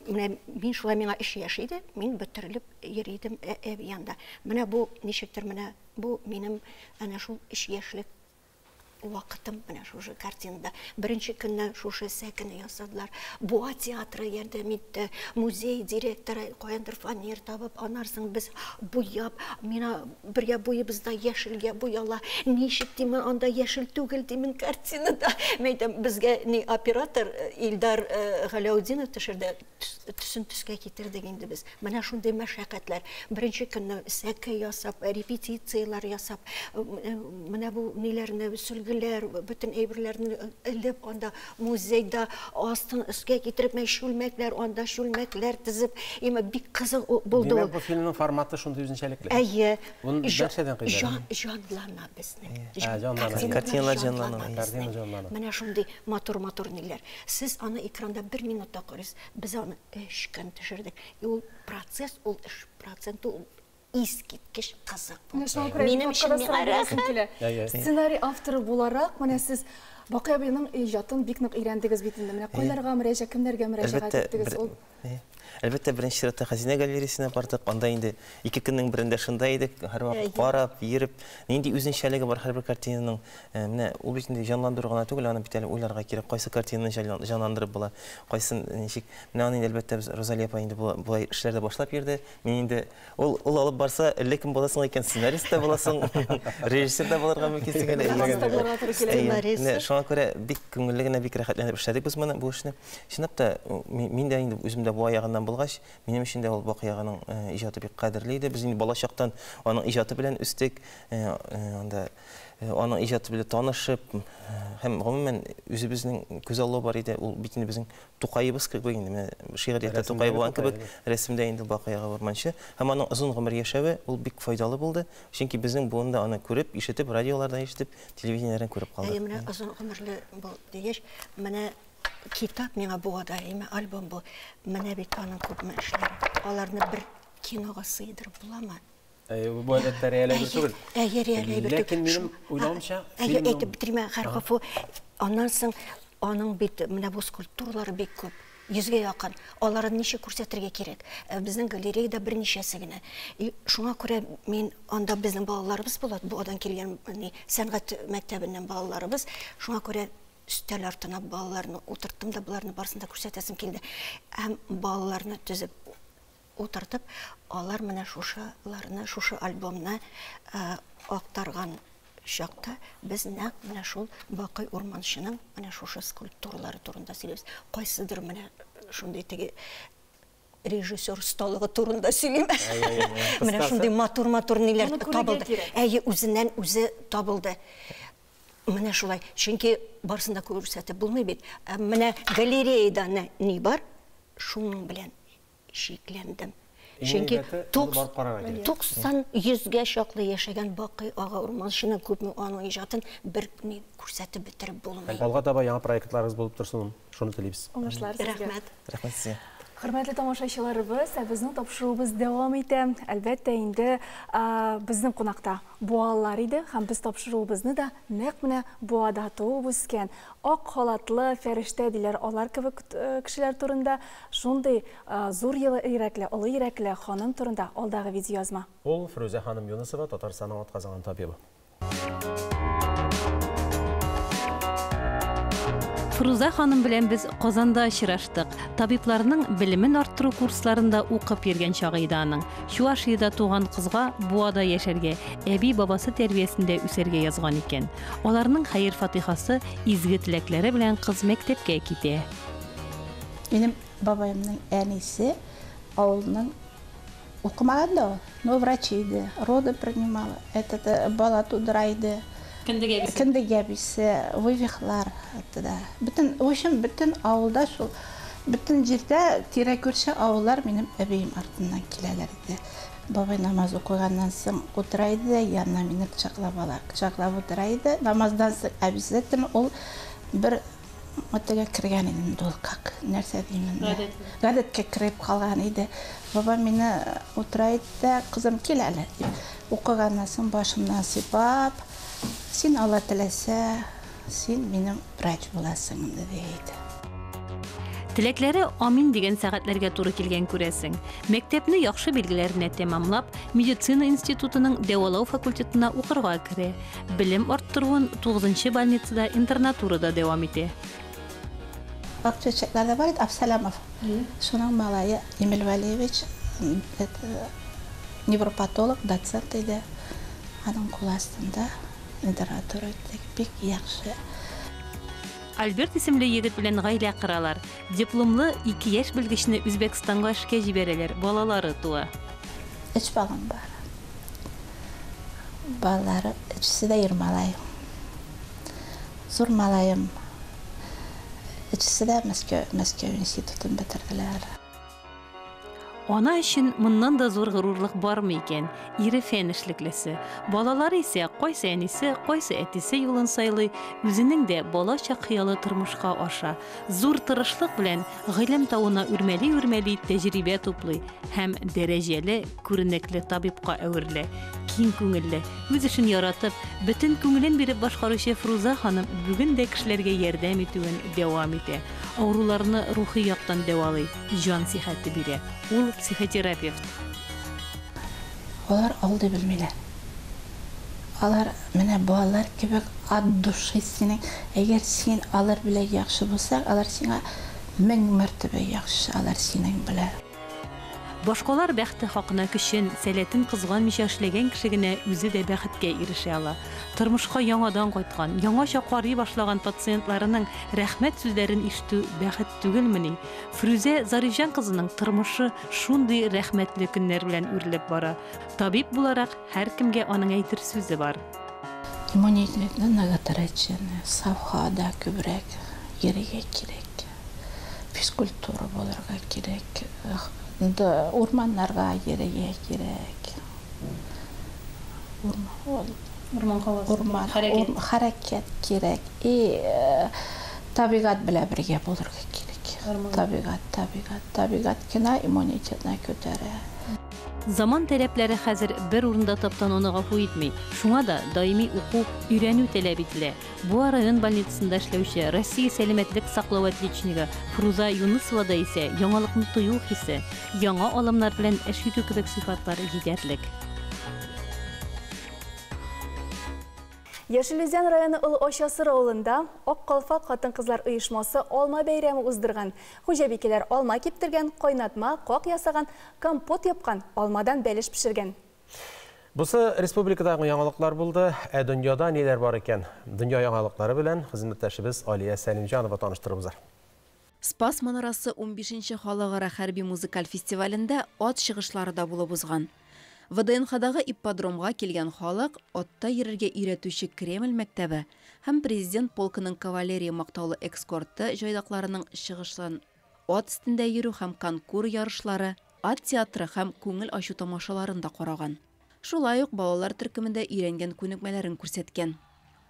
Менә мин шулай, миңа 3 яшь иде. Мин бөтерелеп йөри идем әби янында. Менә бу ничектер, менә бу минем әнә шул 3 яшьлек. вакытым менә шушы картинада. Беренче көнне шушы сәкене ясадылар. Буа театры ярдәм итте. Музей директоры каяндыр фанер табып, аннан соң без буяп, мина бергә буебыз да яшелгә буяла. Ничек димен, анда яшел түгел димен картинада. Мин әйтәм, безгә ни оператор Илдар Галәүдинов төшерде. Төсен төскә китердек инде без. Менә шундый мәшәкатьләр. Беренче көнне сәке ясап, репетицияләр ясап, менә бу ниләрне, сөлгеләр, бөтен әйберләрне элеп, анда музейда астын өскә китереп, менә чүлмәкләр, анда чүлмәкләр тезеп, имә бик кызык булды ул. Димәк, бу фильмның форматы шундый үзенчәлекле. Әйе. Нәрсәдән кыйбат? Җанлана безнең. Картиналар җанлана. Картина җанлана. Менә шундый матур-матур ниләр. Сез аны экранда бер минутта карыйсыз. Без аны 3 көн төшердек. И ул процесс, ул эш проценты ул искиткеч кызык булды. Минем өчен миңа рәхәт. Сценарий авторы буларак, менә сез Бакый абыйның иҗатын бик нык өйрәндегез бит инде. Менә кайларга мөрәҗәгать, кемнәргә мөрәҗәгать иттегез ул? Әлбәттә, беренче чиратта Хәзинә галереясенә бардык. Анда инде 2 көннең берендә шунда идек. Һәрвакыт карап, йөреп, нинди үзенчәлеге бар һәрбер картинаның. Менә ул бит инде җанландыру гына түгел, аны бит әле уйларга кирәк. Кайсы картинаны җанландырып була, кайсын ничек. Менә аны инде әлбәттә без Розалия апа инде болай эшләрдә башлап йөрде. Мин инде ул ул алып барса, әллә кем буласың икән, сценарист та буласың, режиссер да булырга мөмкинсең әле. Менә шуңа күрә бик күңелле генә, бик рәхәтләнеп эшләдек без моны, бу эшне. Чынлап та, мин дә инде үзем дә Буа ягыннан булгач, минем өчен дә ул Бакый аганың иҗаты бик кадерле иде. Без инде балачактан аның иҗаты белән үстек, анда аның иҗаты белән танышып, һәм гомумән үзебезнең күзаллау бар иде. Ул бит инде безнең Тукаебыз кебек инде, менә шигърияттә Тукай булган кебек, рәсемдә инде Бакый ага Урманчы. Һәм аның озын гомер яшәве ул бик файдалы булды. Чөнки безнең буын да аны күреп, ишетеп, радиолардан ишетеп, телевидениеләрдән күреп калды. Әйе, менә озын гомерле бул дигәч, менә китап миңа Буада, әйме, альбом бу. Менә бит аның күпме эшләре. Аларны бер кинога сыйдырып буламы? Бу әлбәттә реаль әйбер түгел. Әйе, реаль әйбер түгел. Ләкин минем уйлавымча, Әйе, әйтеп бетермә, гафу. Аннан соң аның бит менә бу скульптуралары бик күп. 100гә якын. Аларын ничек күрсәтергә кирәк? Безнең галереяда берничәсе генә. И шуңа күрә мин анда безнең балаларыбыз була, Буадан килгән сәнгать мәктәбеннән балаларыбыз. Шуңа күрә өстәл артына балаларны утырттым да, боларны барысын да күрсәтәсем килде. Һәм балаларны төзеп утыртып, алар менә шушыларны, шушы альбомны актарган чакта без нәкъ менә шул Бакый Урманчының менә шушы скульптуралары турында сөйлибез. Кайсыдыр менә шундый теге режиссер осталыгы турында сөйлим. Менә шундый матур-матур ниләр табылды. Әйе, үзеннән үзе табылды. Менә шулай. Чөнки барысын да күрсәтеп булмый бит. Менә галереяда ни бар, шуның белән шикләндем. Чөнки 90-100гә чаклы яшәгән Бакый ага Урманчының күпме аның иҗатын бер ни күрсәтеп бетереп булмый. Алга таба яңа проектларыгыз булып торсын, шуны телибез. Уңышлар сезгә. Рәхмәт. Рәхмәт сезгә. Хөрмәтле тамашачыларыбыз, ә безнең тапшыруыбыз дәвам итә. Әлбәттә инде, безнең кунакта буалылар иде һәм без тапшыруыбызны да нәкъ менә Буада туып үскән ак халатлы фәрештә диләр алар кебек кешеләр турында, шундый зур йөрәкле, олы йөрәкле ханым турында алдагы видеоязма. Ул Фрүзә ханым Юнысова, Татарстанның атказанган табибы. Фруза ханым белән без Казанда очраштык. Табибларның белемен арттыру курсларында укып йөргән чагы иде аның. Чуашиядә туган кызга Буада яшәргә, әби-бабасы тәрбиясендә үсәргә язган икән. Аларның хәер-фатихасы, изге теләкләре белән кыз мәктәпкә китә. Минем бабаемның әнисе авылның укымаган да ул, но врач иде, роды принимала, этот бала тудыра иде. Кендек әбисе. Кендек әбисе, вывихлар, это да. Бөтен, в общем, бөтен авылда шул, бөтен җирдә тирә-күрше авыллар минем әбием артыннан киләләр иде. Бабай намаз укыганнан соң утыра иде дә, янына мине кочаклап ала, кочаклап утыра иде. Намаздан соң обязательно ул бер Отельгә кергән идем инде ул, как, нәрсә дим инде. Гадәт. Гадәткә кереп калган иде. Баба мине утыра иде дә, кызым, кил әле, дип. Укыганнан соң башымнан сыйпап, син Алла теләсә, син минем врач буласың инде, ди иде. Теләкләре амин дигән сәгатьләргә туры килгән күрәсең. Мәктәпне яхшы билгеләренә тәмамлап, медицина институтының дәвалау факультетына укырга керә. Белем арттыруын 9 нчы больницада интернатурада дәвам итә. Ак чәчәкләр дә бар иде, Абсалямов. Шуның малае Эмиль Вәлиевич, это невропатолог, доцент иде. Аның кул астында интернатура үттек. Бик яхшы. Альберт исемле егет белән гаилә коралар. Дипломлы ике яшь белгечне Үзбәкстанга эшкә җибәрәләр, балалары туа. Өч балам бар. Балалары өчесе дә ир малай. Зур малаем. Өчесе дә Мәскәү, Мәскәү институтын бетерделәр. Ана өчен моннан да зур горурлык бармы икән? Ире фән эшлеклесе. Балалары исә кайсы әнисе, кайсы әтисе юлын сайлый, үзенең дә балачак хыялы тормышка аша. Зур тырышлык белән гыйлем тавына үрмәли-үрмәли тәҗрибә туплый һәм дәрәҗәле, күренекле табибка әверелә. Киң күңелле, үз эшен яратып, бөтен күңелен биреп башкаручы Фруза ханым бүген дә кешеләргә ярдәм итүен дәвам итә. Авыруларны рухи яктан дәвалый, җан сихәте бирә. Ул психотерапевт. Алар алдый белмиләр. Алар менә балалар кебек от души синең. Әгәр син алар белән яхшы булсаң, алар сиңа мең мәртәбә яхшы, алар синең белән. Башкалар бәхте хакына көчен, сәләтен кызганмыйча эшләгән кеше генә үзе дә бәхеткә ирешә ала. Тормышка яңадан кайткан, яңача карый башлаган пациентларының рәхмәт сүзләрен ишетү бәхет түгелмени? Фрүзә Зарифҗан кызының тормышы шундый рәхмәтле көннәр белән үрелеп бара. Табиб буларак һәркемгә аның әйтер сүзе бар. Иммунитетны ныгытыр өчен саф һавада күбрәк йөрергә кирәк. Физкультура булырга кирәк. Урманнарга йөрергә кирәк. Урман һавасы. Урман, Хәрәкәт. Хәрәкәт кирәк. И табигать белән бергә булырга кирәк. Табигать, табигать, табигать кенә иммунитетны күтәрә. Заман таләпләре хәзер бер урында таптануны гафу итми. Шуңа да даими уку, өйрәнү таләп ителә. Буа район больницасында эшләүче Россия сәламәтлек саклау отличнигы Фруза Юнысовада исә яңалыкны тою хисе, яңа алымнар белән эш итү кебек сыйфатлар җитәрлек. Яшел Үзән районы Олы Ачасыр авылында Ак калфак хатын-кызлар оешмасы алма бәйрәме уздырган. Хуҗабикәләр алма киптергән, кайнатма, как ясаган, компот япкан, алмадан бәлеш пешергән. Бусы республикадагы яңалыклар булды. Ә дөньяда ниләр бар икән? Дөнья яңалыклары белән хезмәттәшебез Алия Сәлимҗанова таныштырып узар. Спас манарасы 15нче халыкара хәрби музыкаль фестивалендә ат чыгышлары да булып узган. ВДНХдагы ипподромга килгән халык атта йөрергә өйрәтүче Кремль мәктәбе һәм президент полкының кавалерия мактаулы эскорты җайдакларының чыгышын, ат өстендә йөрү һәм конкур ярышлары, ат театры һәм күңел ачу тамашаларын да караган. Шулай ук балалар төркемендә өйрәнгән күнекмәләрен күрсәткән.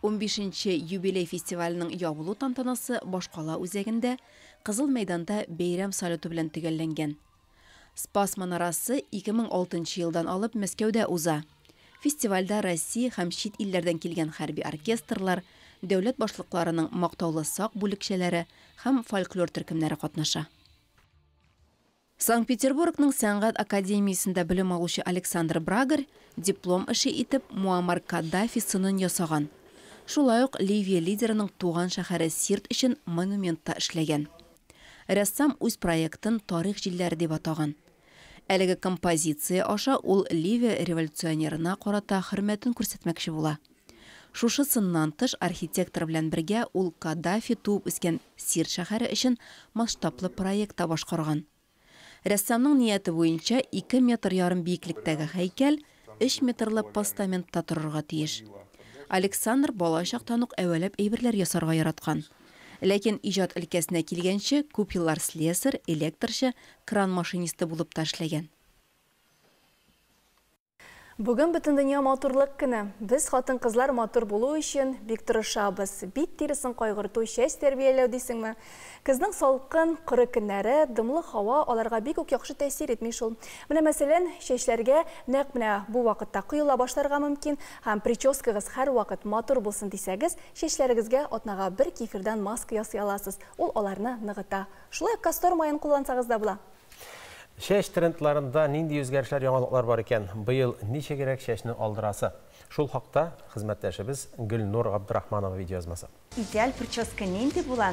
15нче юбилей фестиваленең ябылу тантанасы башкала үзәгендә Кызыл мәйданда бәйрәм салюты белән төгәлләнгән. Спас манарасы 2006 елдан алып Мәскәүдә уза. Фестивальдә Россия һәм чит илләрдән килгән хәрби оркестрлар, дәүләт башлыкларының мактаулы сак бүлекчәләре һәм фольклор төркемнәре катнаша. Санкт-Петербургның сәнгать академиясендә белем алучы Александр Брагарь диплом эше итеп Муаммар Каддафи сынын ясаган. Шулай ук Ливия лидерының туган шәһәре Сирт өчен монумент та эшләгән. Рәссам үз проектын «Тарих җилләре» дип атаган. Әлеге композиция аша ул Ливия революционерына карата хөрмәтен күрсәтмәкче була. Шушы сыннан тыш архитектор белән бергә ул Каддафи туып үскән Сирт шәһәре өчен масштаблы проект та башкарган. Рәссамның нияте буенча 2 метр ярым биеклектәге һәйкәл 3 метрлы постаментта торырга тиеш. Александр бала чактан ук әвәләп әйберләр ясарга яраткан. Ләкин иҗат өлкәсенә килгәнче күп еллар слесарь, электрчы, кран машинисты булып та эшләгән. Бүген Бөтендөнья матурлык көне. Без хатын-кызлар матур булу өчен бик тырышабыз. Бит тиресен кайгырту, чәч тәрбияләү дисеңме? Көзнең салкын, коры көннәре, дымлы һава аларга бик үк яхшы тәэсир итми шул. Менә мәсәлән, чәчләргә нәкъ менә бу вакытта коела башларга мөмкин һәм прическагыз һәрвакыт матур булсын дисәгез, чәчләрегезгә атнага бер кефирдан маска ясый аласыз. Ул аларны ныгыта. Шулай ук кастор маен куллансагыз да була. Чәч трендларында нинди үзгәрешләр, яңалыклар бар икән? Быел ничегрәк чәчне алдырасы? Шул хакта хезмәттәшебез Гөлнур Габдрахманова видеоязмасы. Идеаль прическа нинди була?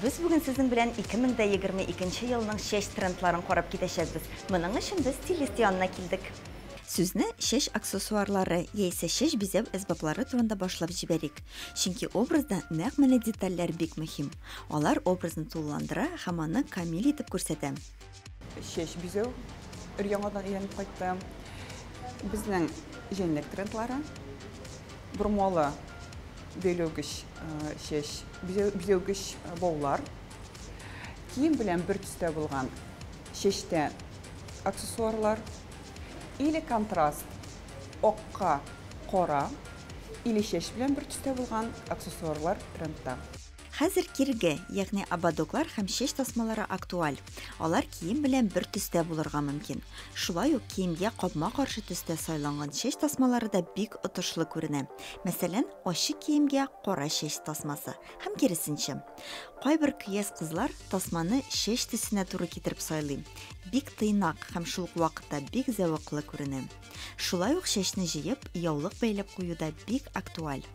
Без бүген сезнең белән 2022 елның чәч трендларын карап китәчәкбез. Моның өчен без стилист янына килдек. Сүзне чәч аксессуарлары яисә чәч бизәү әсбаплары турында башлап җибәрик. Чөнки образда нәкъ менә детальләр бик мөһим. Алар образны тулыландыра һәм аны камил итеп күрсәтә. Чәч бизәү өр-яңадан өйрәнеп кайтты. Безнең җәнлек трендлары, бормалы бәйләүгеч чәч, бизәүгеч баулар, кием белән бер төстә булган чәчтә аксессуарлар, или контраст акка кара, или чәч белән бер төстә булган аксессуарлар трендта. Хәзер кирге, ягъни ободоклар һәм чәч тасмалары актуаль. Алар кием белән бер төстә булырга мөмкин. Шулай ук киемгә капма-каршы төстә сайланган чәч тасмалары да бик отышлы күренә. Мәсәлән, ачык киемгә кара чәч тасмасы һәм киресенчә. Кайбер көяз кызлар тасманы чәч төсенә туры китереп сайлый. Бик тыйнак һәм шул ук вакытта бик зәвыклы күренә. Шулай ук чәчне җыеп, яулык бәйләп кую да бик актуаль.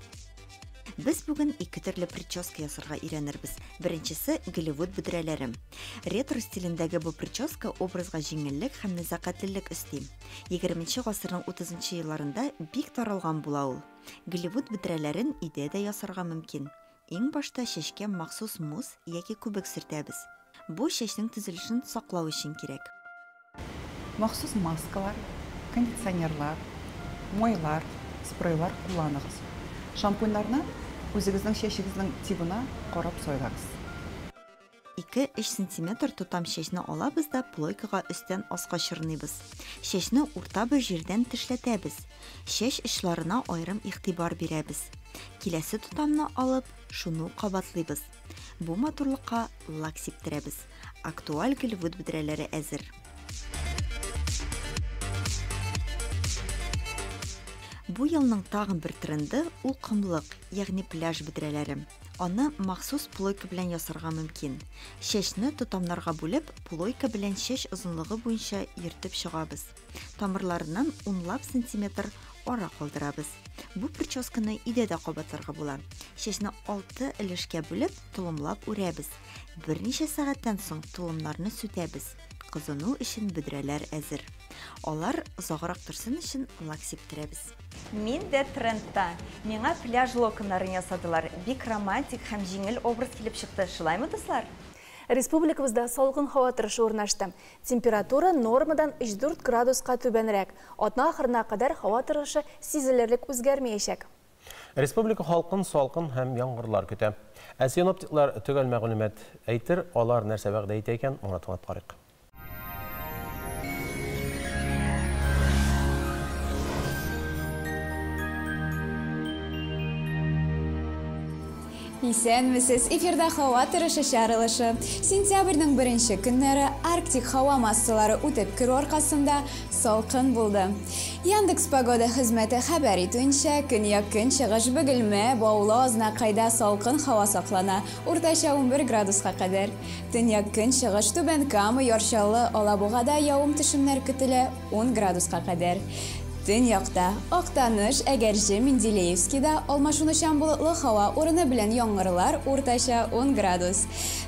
Без бүген ике төрле прическа ясарга өйрәнербез. Беренчесе Голливуд бөдрәләре. Ретро стилендәге бу прическа образга җиңеллек һәм нәзакәтлелек өсти. 20 гасырның 30 елларында бик таралган була ул. Голливуд бөдрәләрен өйдә дә ясарга мөмкин. Иң башта чәчкә махсус мусс яки күбек сөртәбез. Бу чәчнең төзелешен саклау өчен кирәк. Махсус маскалар, кондиционерлар, майлар, спрейлар кулланыгыз. Шампуньнарны үзегезнең чәчегезнең тибына карап сайлагыз. 2-3 сантиметр тотам чәчне алабыз да плойкага өстән аска чорныйбыз. Чәчне урта бер җирдән тешләтәбез. Чәч очларына аерым игътибар бирәбез. Киләсе тотамны алып, шуны ук кабатлыйбыз. Бу матурлыкка лак сиптерәбез. Актуаль Голливуд бөдрәләре әзер. Бу елның тагын бер тренды ул комлык, ягъни пляж бөдрәләре. Аны махсус плойка белән ясарга мөмкин. Чәчне тотамнарга бүлеп, плойка белән чәч озынлыгы буенча йөртеп чыгабыз. Тамырларыннан унлап сантиметр ара калдырабыз. Бу прическаны өйдә дә кабатларга була. Чәчне 6 өлешкә бүлеп, толымлап үрәбез. Берничә сәгатьтән соң толымнарны сүтәбез. Кызыну өчен бөдрәләр әзер. Алар озаграк торсын өчен лак сиптерәбез. Мин дә трендта. Миңа пляж локоннарын ясадылар. Бик романтик һәм җиңел образ килеп чыкты. Шулаймы, дуслар? Республикабызда салкын һава торышы урнашты. Температура нормадан өч-дүрт градуска түбәнрәк. Атна ахырына кадәр һава торышы сизелерлек үзгәрмәячәк. Республика халкын салкын һәм яңгырлар көтә. Ә синоптиклар төгәл мәгълүмат әйтер, алар нәрсә вәгъдә итә икән, моңа тыңлап карыйк. Исәнмесез, эфирда һава торышы чыгарылышы. Сентябрьнең беренче көннәре Арктик һава массалары үтеп керү аркасында салкын булды. Яндекс Погода хезмәте хәбәр итүенчә, көньяк-көнчыгыш Бөгелмә, Баулы, Азнакайда салкын һава саклана, уртача 11 градуска кадәр. Төньяк-көнчыгыш Түбән Кама, Яр Чаллы, Алабугада явым-төшемнәр көтелә, 10 градуска кадәр. Төньякта Актаныш, Әгерҗе, Менделеевскийда алмашынучан болытлы һава урыны белән яңгырлар, уртача 10 градус.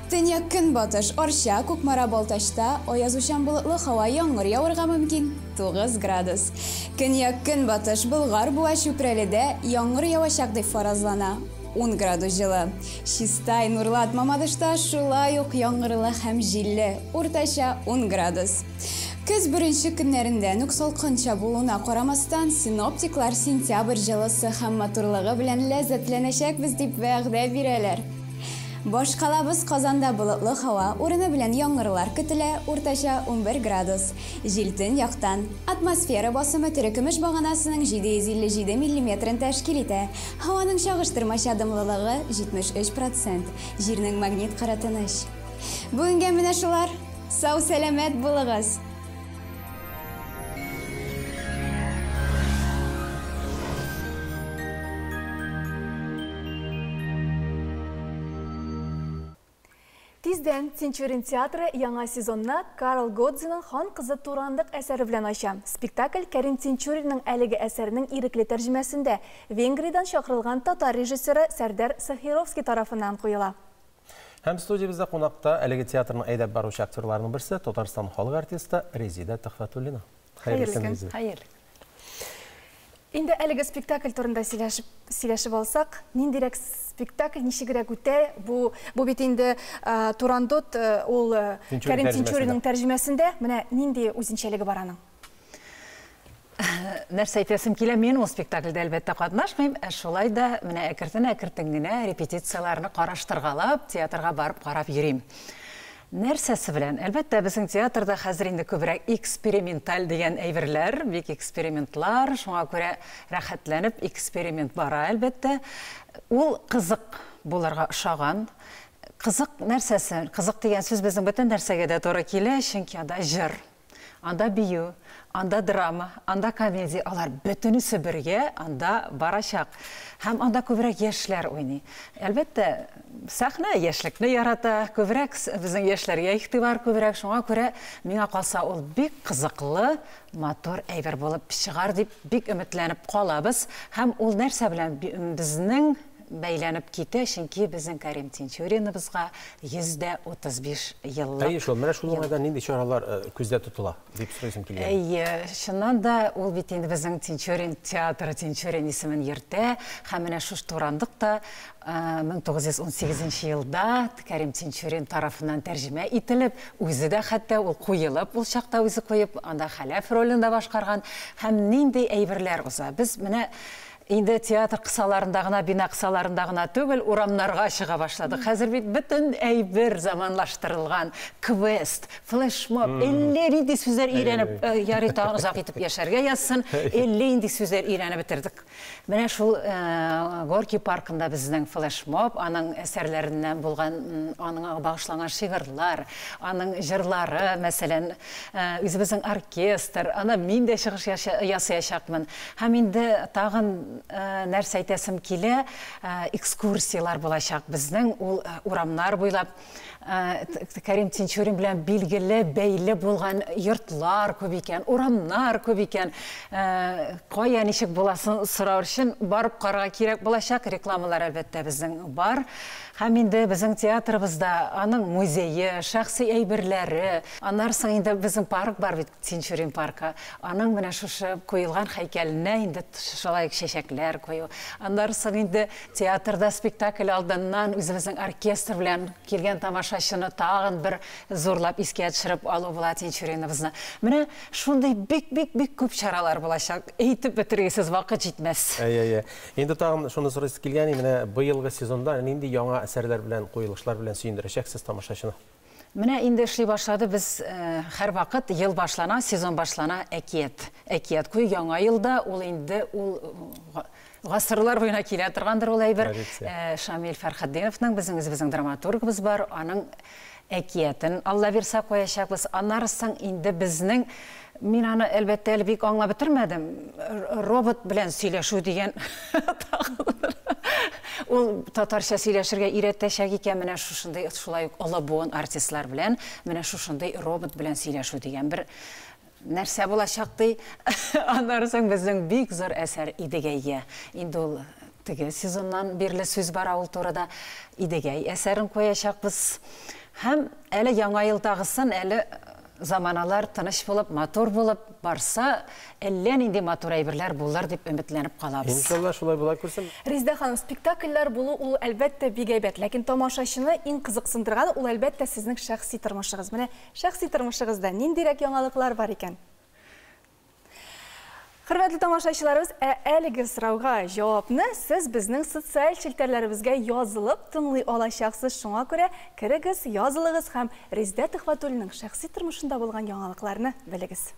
Төньяк-көнбатыш Арча, Кукмара, Балтачта аязучан болытлы һава яңгыр явырга мөмкин, 9 градус. Көньяк-көнбатыш Болгар, Буа, Чүпрәледә яңгыр явачак дип фаразлана, 10 градус җылы. Чистай, Нурлат, Мамадышта шулай ук яңгырлы һәм җилле, уртача 10 градус. Көз беренче көннәрендә үк салкынча булуына карамастан, синоптиклар сентябрь җылысы һәм матурлыгы белән ләззәтләнәчәкбез дип вәгъдә бирәләр. Башкалабыз Казанда болытлы һава, урыны белән яңгырлар көтелә, уртача 11 градус. Җил төньяктан. Атмосфера басымы терекөмеш баганасының 757 миллиметрын тәшкил итә. Һаваның чагыштырмача дымлылыгы 73 процент. Җирнең магнит кыры тыныч. Бүгенгә менә шулар. Сау-сәламәт булыгыз! Тиздән Тинчурин театры яңа сезонны Карл Годзиның Хан кызы Турандык әсәре белән ача. Спектакль Кәрим Тинчуринның әлеге әсәренең ирекле тәрҗемәсендә Венгриядән чакырылган татар режиссеры Сәрдәр Сахировский тарафыннан куела. Һәм студиябездә кунакта әлеге театрның әйдәп баручы актерларының берсе, Татарстан халык артисты Резида Төхфәтуллина. Хәерле көн, Резида. Хәерле. Инде әлеге спектакль турында сөйләшеп, сөйләшеп алсак, ниндирәк спектакль, ничегрәк үтә? Бу, бу бит инде Турандот, ул Кәрим Тинчуринның тәрҗемәсендә. Менә нинди үзенчәлеге бар аның? Нәрсә әйтәсем килә, мин ул спектакльдә әлбәттә катнашмыйм, ә шулай да менә әкертен-әкертен генә репетицияләрне караштыргалап, театрга барып карап йөрим. Нәрсәсе белән? Әлбәттә, безнең театрда хәзер инде күбрәк эксперименталь дигән әйберләр, бик экспериментлар, шуңа күрә рәхәтләнеп эксперимент бара, әлбәттә. Ул кызык булырга ошаган. Кызык нәрсәсе? Кызык дигән сүз безнең бөтен нәрсәгә дә туры килә, чөнки анда җыр. Анда бию, анда драма, анда комедия, алар бөтенесе бергә анда барачак. Һәм анда күбрәк яшьләр уйный. Әлбәттә, сәхнә яшьлекне ярата, күбрәк безнең яшьләргә игътибар күбрәк. Шуңа күрә, миңа калса, ул бик кызыклы, матур әйбер булып чыгар дип бик өметләнеп калабыз. Һәм ул нәрсә белән безнең бәйләнеп китә, чөнки безнең Кәрим Тинчуриныбызга 135 еллык. Әйе шул, менә шул уңайдан нинди чаралар күздә тотыла, дип сорыйсым килгән. Әйе, чыннан да ул бит инде безнең Тинчурин театры Тинчурин исемен йөртә, һәм менә шушы Турандык та 1918 елда Кәрим Тинчурин тарафыннан тәрҗемә ителеп, үзе дә хәтта ул куелып, ул чакта үзе куеп, анда Хәләф ролен дә башкарган, һәм нинди әйберләр уза. Без менә Инде театр кысаларында гына, бина кысаларында гына түгел, урамнарга чыга башладык. Хәзер бит бөтен әйбер заманлаштырылган. Квест, флешмоб, әллә нинди сүзләр өйрәнеп, ярый тагын озак итеп яшәргә язсын, әллә нинди сүзләр өйрәнеп бетердек. Менә шул Горький паркында безнең флешмоб, аның әсәрләреннән булган, аныңа багышланган шигырьләр, аның җырлары, мәсәлән, үзебезнең оркестр, анда мин дә чыгыш ясаячакмын. Һәм инде тагын нәрсә әйтәсем килә, экскурсияләр булачак безнең ул урамнар буйлап. Кәрим Тинчурин белән билгеле, бәйле булган йортлар күп икән, урамнар күп икән. Кая ничек буласын сорар өчен барып карарга кирәк булачак. Рекламалар, әлбәттә, безнең бар. Һәм инде безнең театрыбызда аның музее, шәхси әйберләре, аннары соң инде безнең парк бар бит, Тинчурин паркы. Аның менә шушы куелган һәйкәленә инде шулай ук чәчәкләр кую. Аннары соң инде театрда спектакль алдыннан үзебезнең оркестр белән килгән тамашачыны тагын бер зурлап искә төшереп алу була Тинчуриныбызны. Менә шундый бик-бик-бик күп чаралар булачак. Әйтеп бетергесез, вакыт җитмәс. Әйе, әйе. Инде тагын шуны сорыйсы килгән, менә быелгы сезонда нинди яңа әсәрләр белән, куелышлар белән сөендерәчәксез тамашачыны? Менә инде эшли башлады без һәрвакыт ел башлана, сезон башлана әкият. Әкият кую яңа елда ул инде ул гасырлар буена килә торгандыр ул әйбер. Шамил Фәрхетдиновның безнең үзебезнең драматургыбыз бар, аның әкиятен Алла бирсә куячакбыз. Аннары соң инде безнең Мин аны, әлбәттә, әле бик аңлап бетермәдем. Робот белән сөйләшү дигән ул татарча сөйләшергә өйрәтәчәк икән, менә шушындый шулай ук олы буын артистлар белән менә шушындый робот белән сөйләшү дигән бер нәрсә булачак ди. Аннары соң безнең бик зур әсәр Идегәйгә. Инде ул теге сезоннан бирле сүз бара ул турыда. Идегәй әсәрен куячакбыз. Һәм әле яңа елдагысын әле заманалар тыныч булып, матур булып барса, әллә нинди матур әйберләр булыр дип өметләнеп калабыз. Иншалла, шулай була күрсен. Резеда ханым, спектакльләр булу ул, әлбәттә, бик әйбәт. Ләкин тамашачыны иң кызыксындырганы ул, әлбәттә, сезнең шәхси тормышыгыз. Менә шәхси тормышыгызда ниндирәк яңалыклар бар икән? Хөрмәтле тамашачыларыбыз, ә әлеге сорауга җавапны сез безнең социаль челтәрләребезгә язылып тыңлый алачаксыз. Шуңа күрә керегез, язылыгыз һәм Резидә Төхвәтуллиның шәхси тормышында булган яңалыкларны белегез.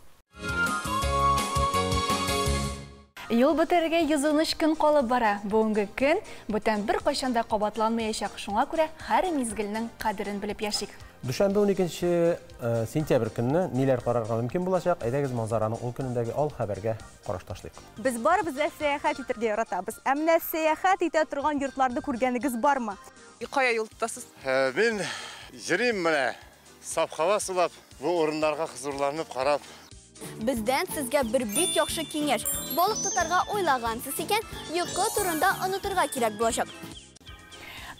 Юл бетерергә 113 көн калып бара. Бүгенге көн бүтән беркайчан да кабатланмаячак. Шуңа күрә һәр мизгелнең кадерен белеп яшик. Дүшәмбе 12 сентябрь көнне ниләр карарга мөмкин булачак? Әйдәгез манзараның ул көнендәге ал хәбәргә караш ташлыйк. Без барыбыз да сәяхәт итәргә яратабыз. Ә менә сәяхәт итә торган йортларны күргәнегез бармы? Кая юл тотасыз? Мин йөрим менә, саф һава сулап, бу урыннарга хозурланып карап. Бездән сезгә бер бик яхшы киңәш. Балык тотарга уйлагансыз икән, йокы турында онытырга кирәк булачак.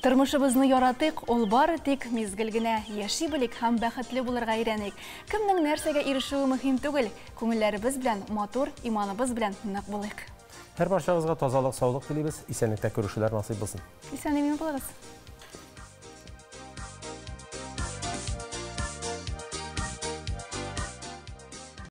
Тормышыбызны яратыйк, ул бары тик мизгел генә. Яши белик һәм бәхетле булырга өйрәник. Кемнең нәрсәгә ирешүе мөһим түгел, күңелләребез белән матур, иманыбыз белән нык булыйк. Һәр барчагызга тазалык, саулык телибез. Исәнлектә күрешүләр насыйп булсын. Исән-имин булыгыз.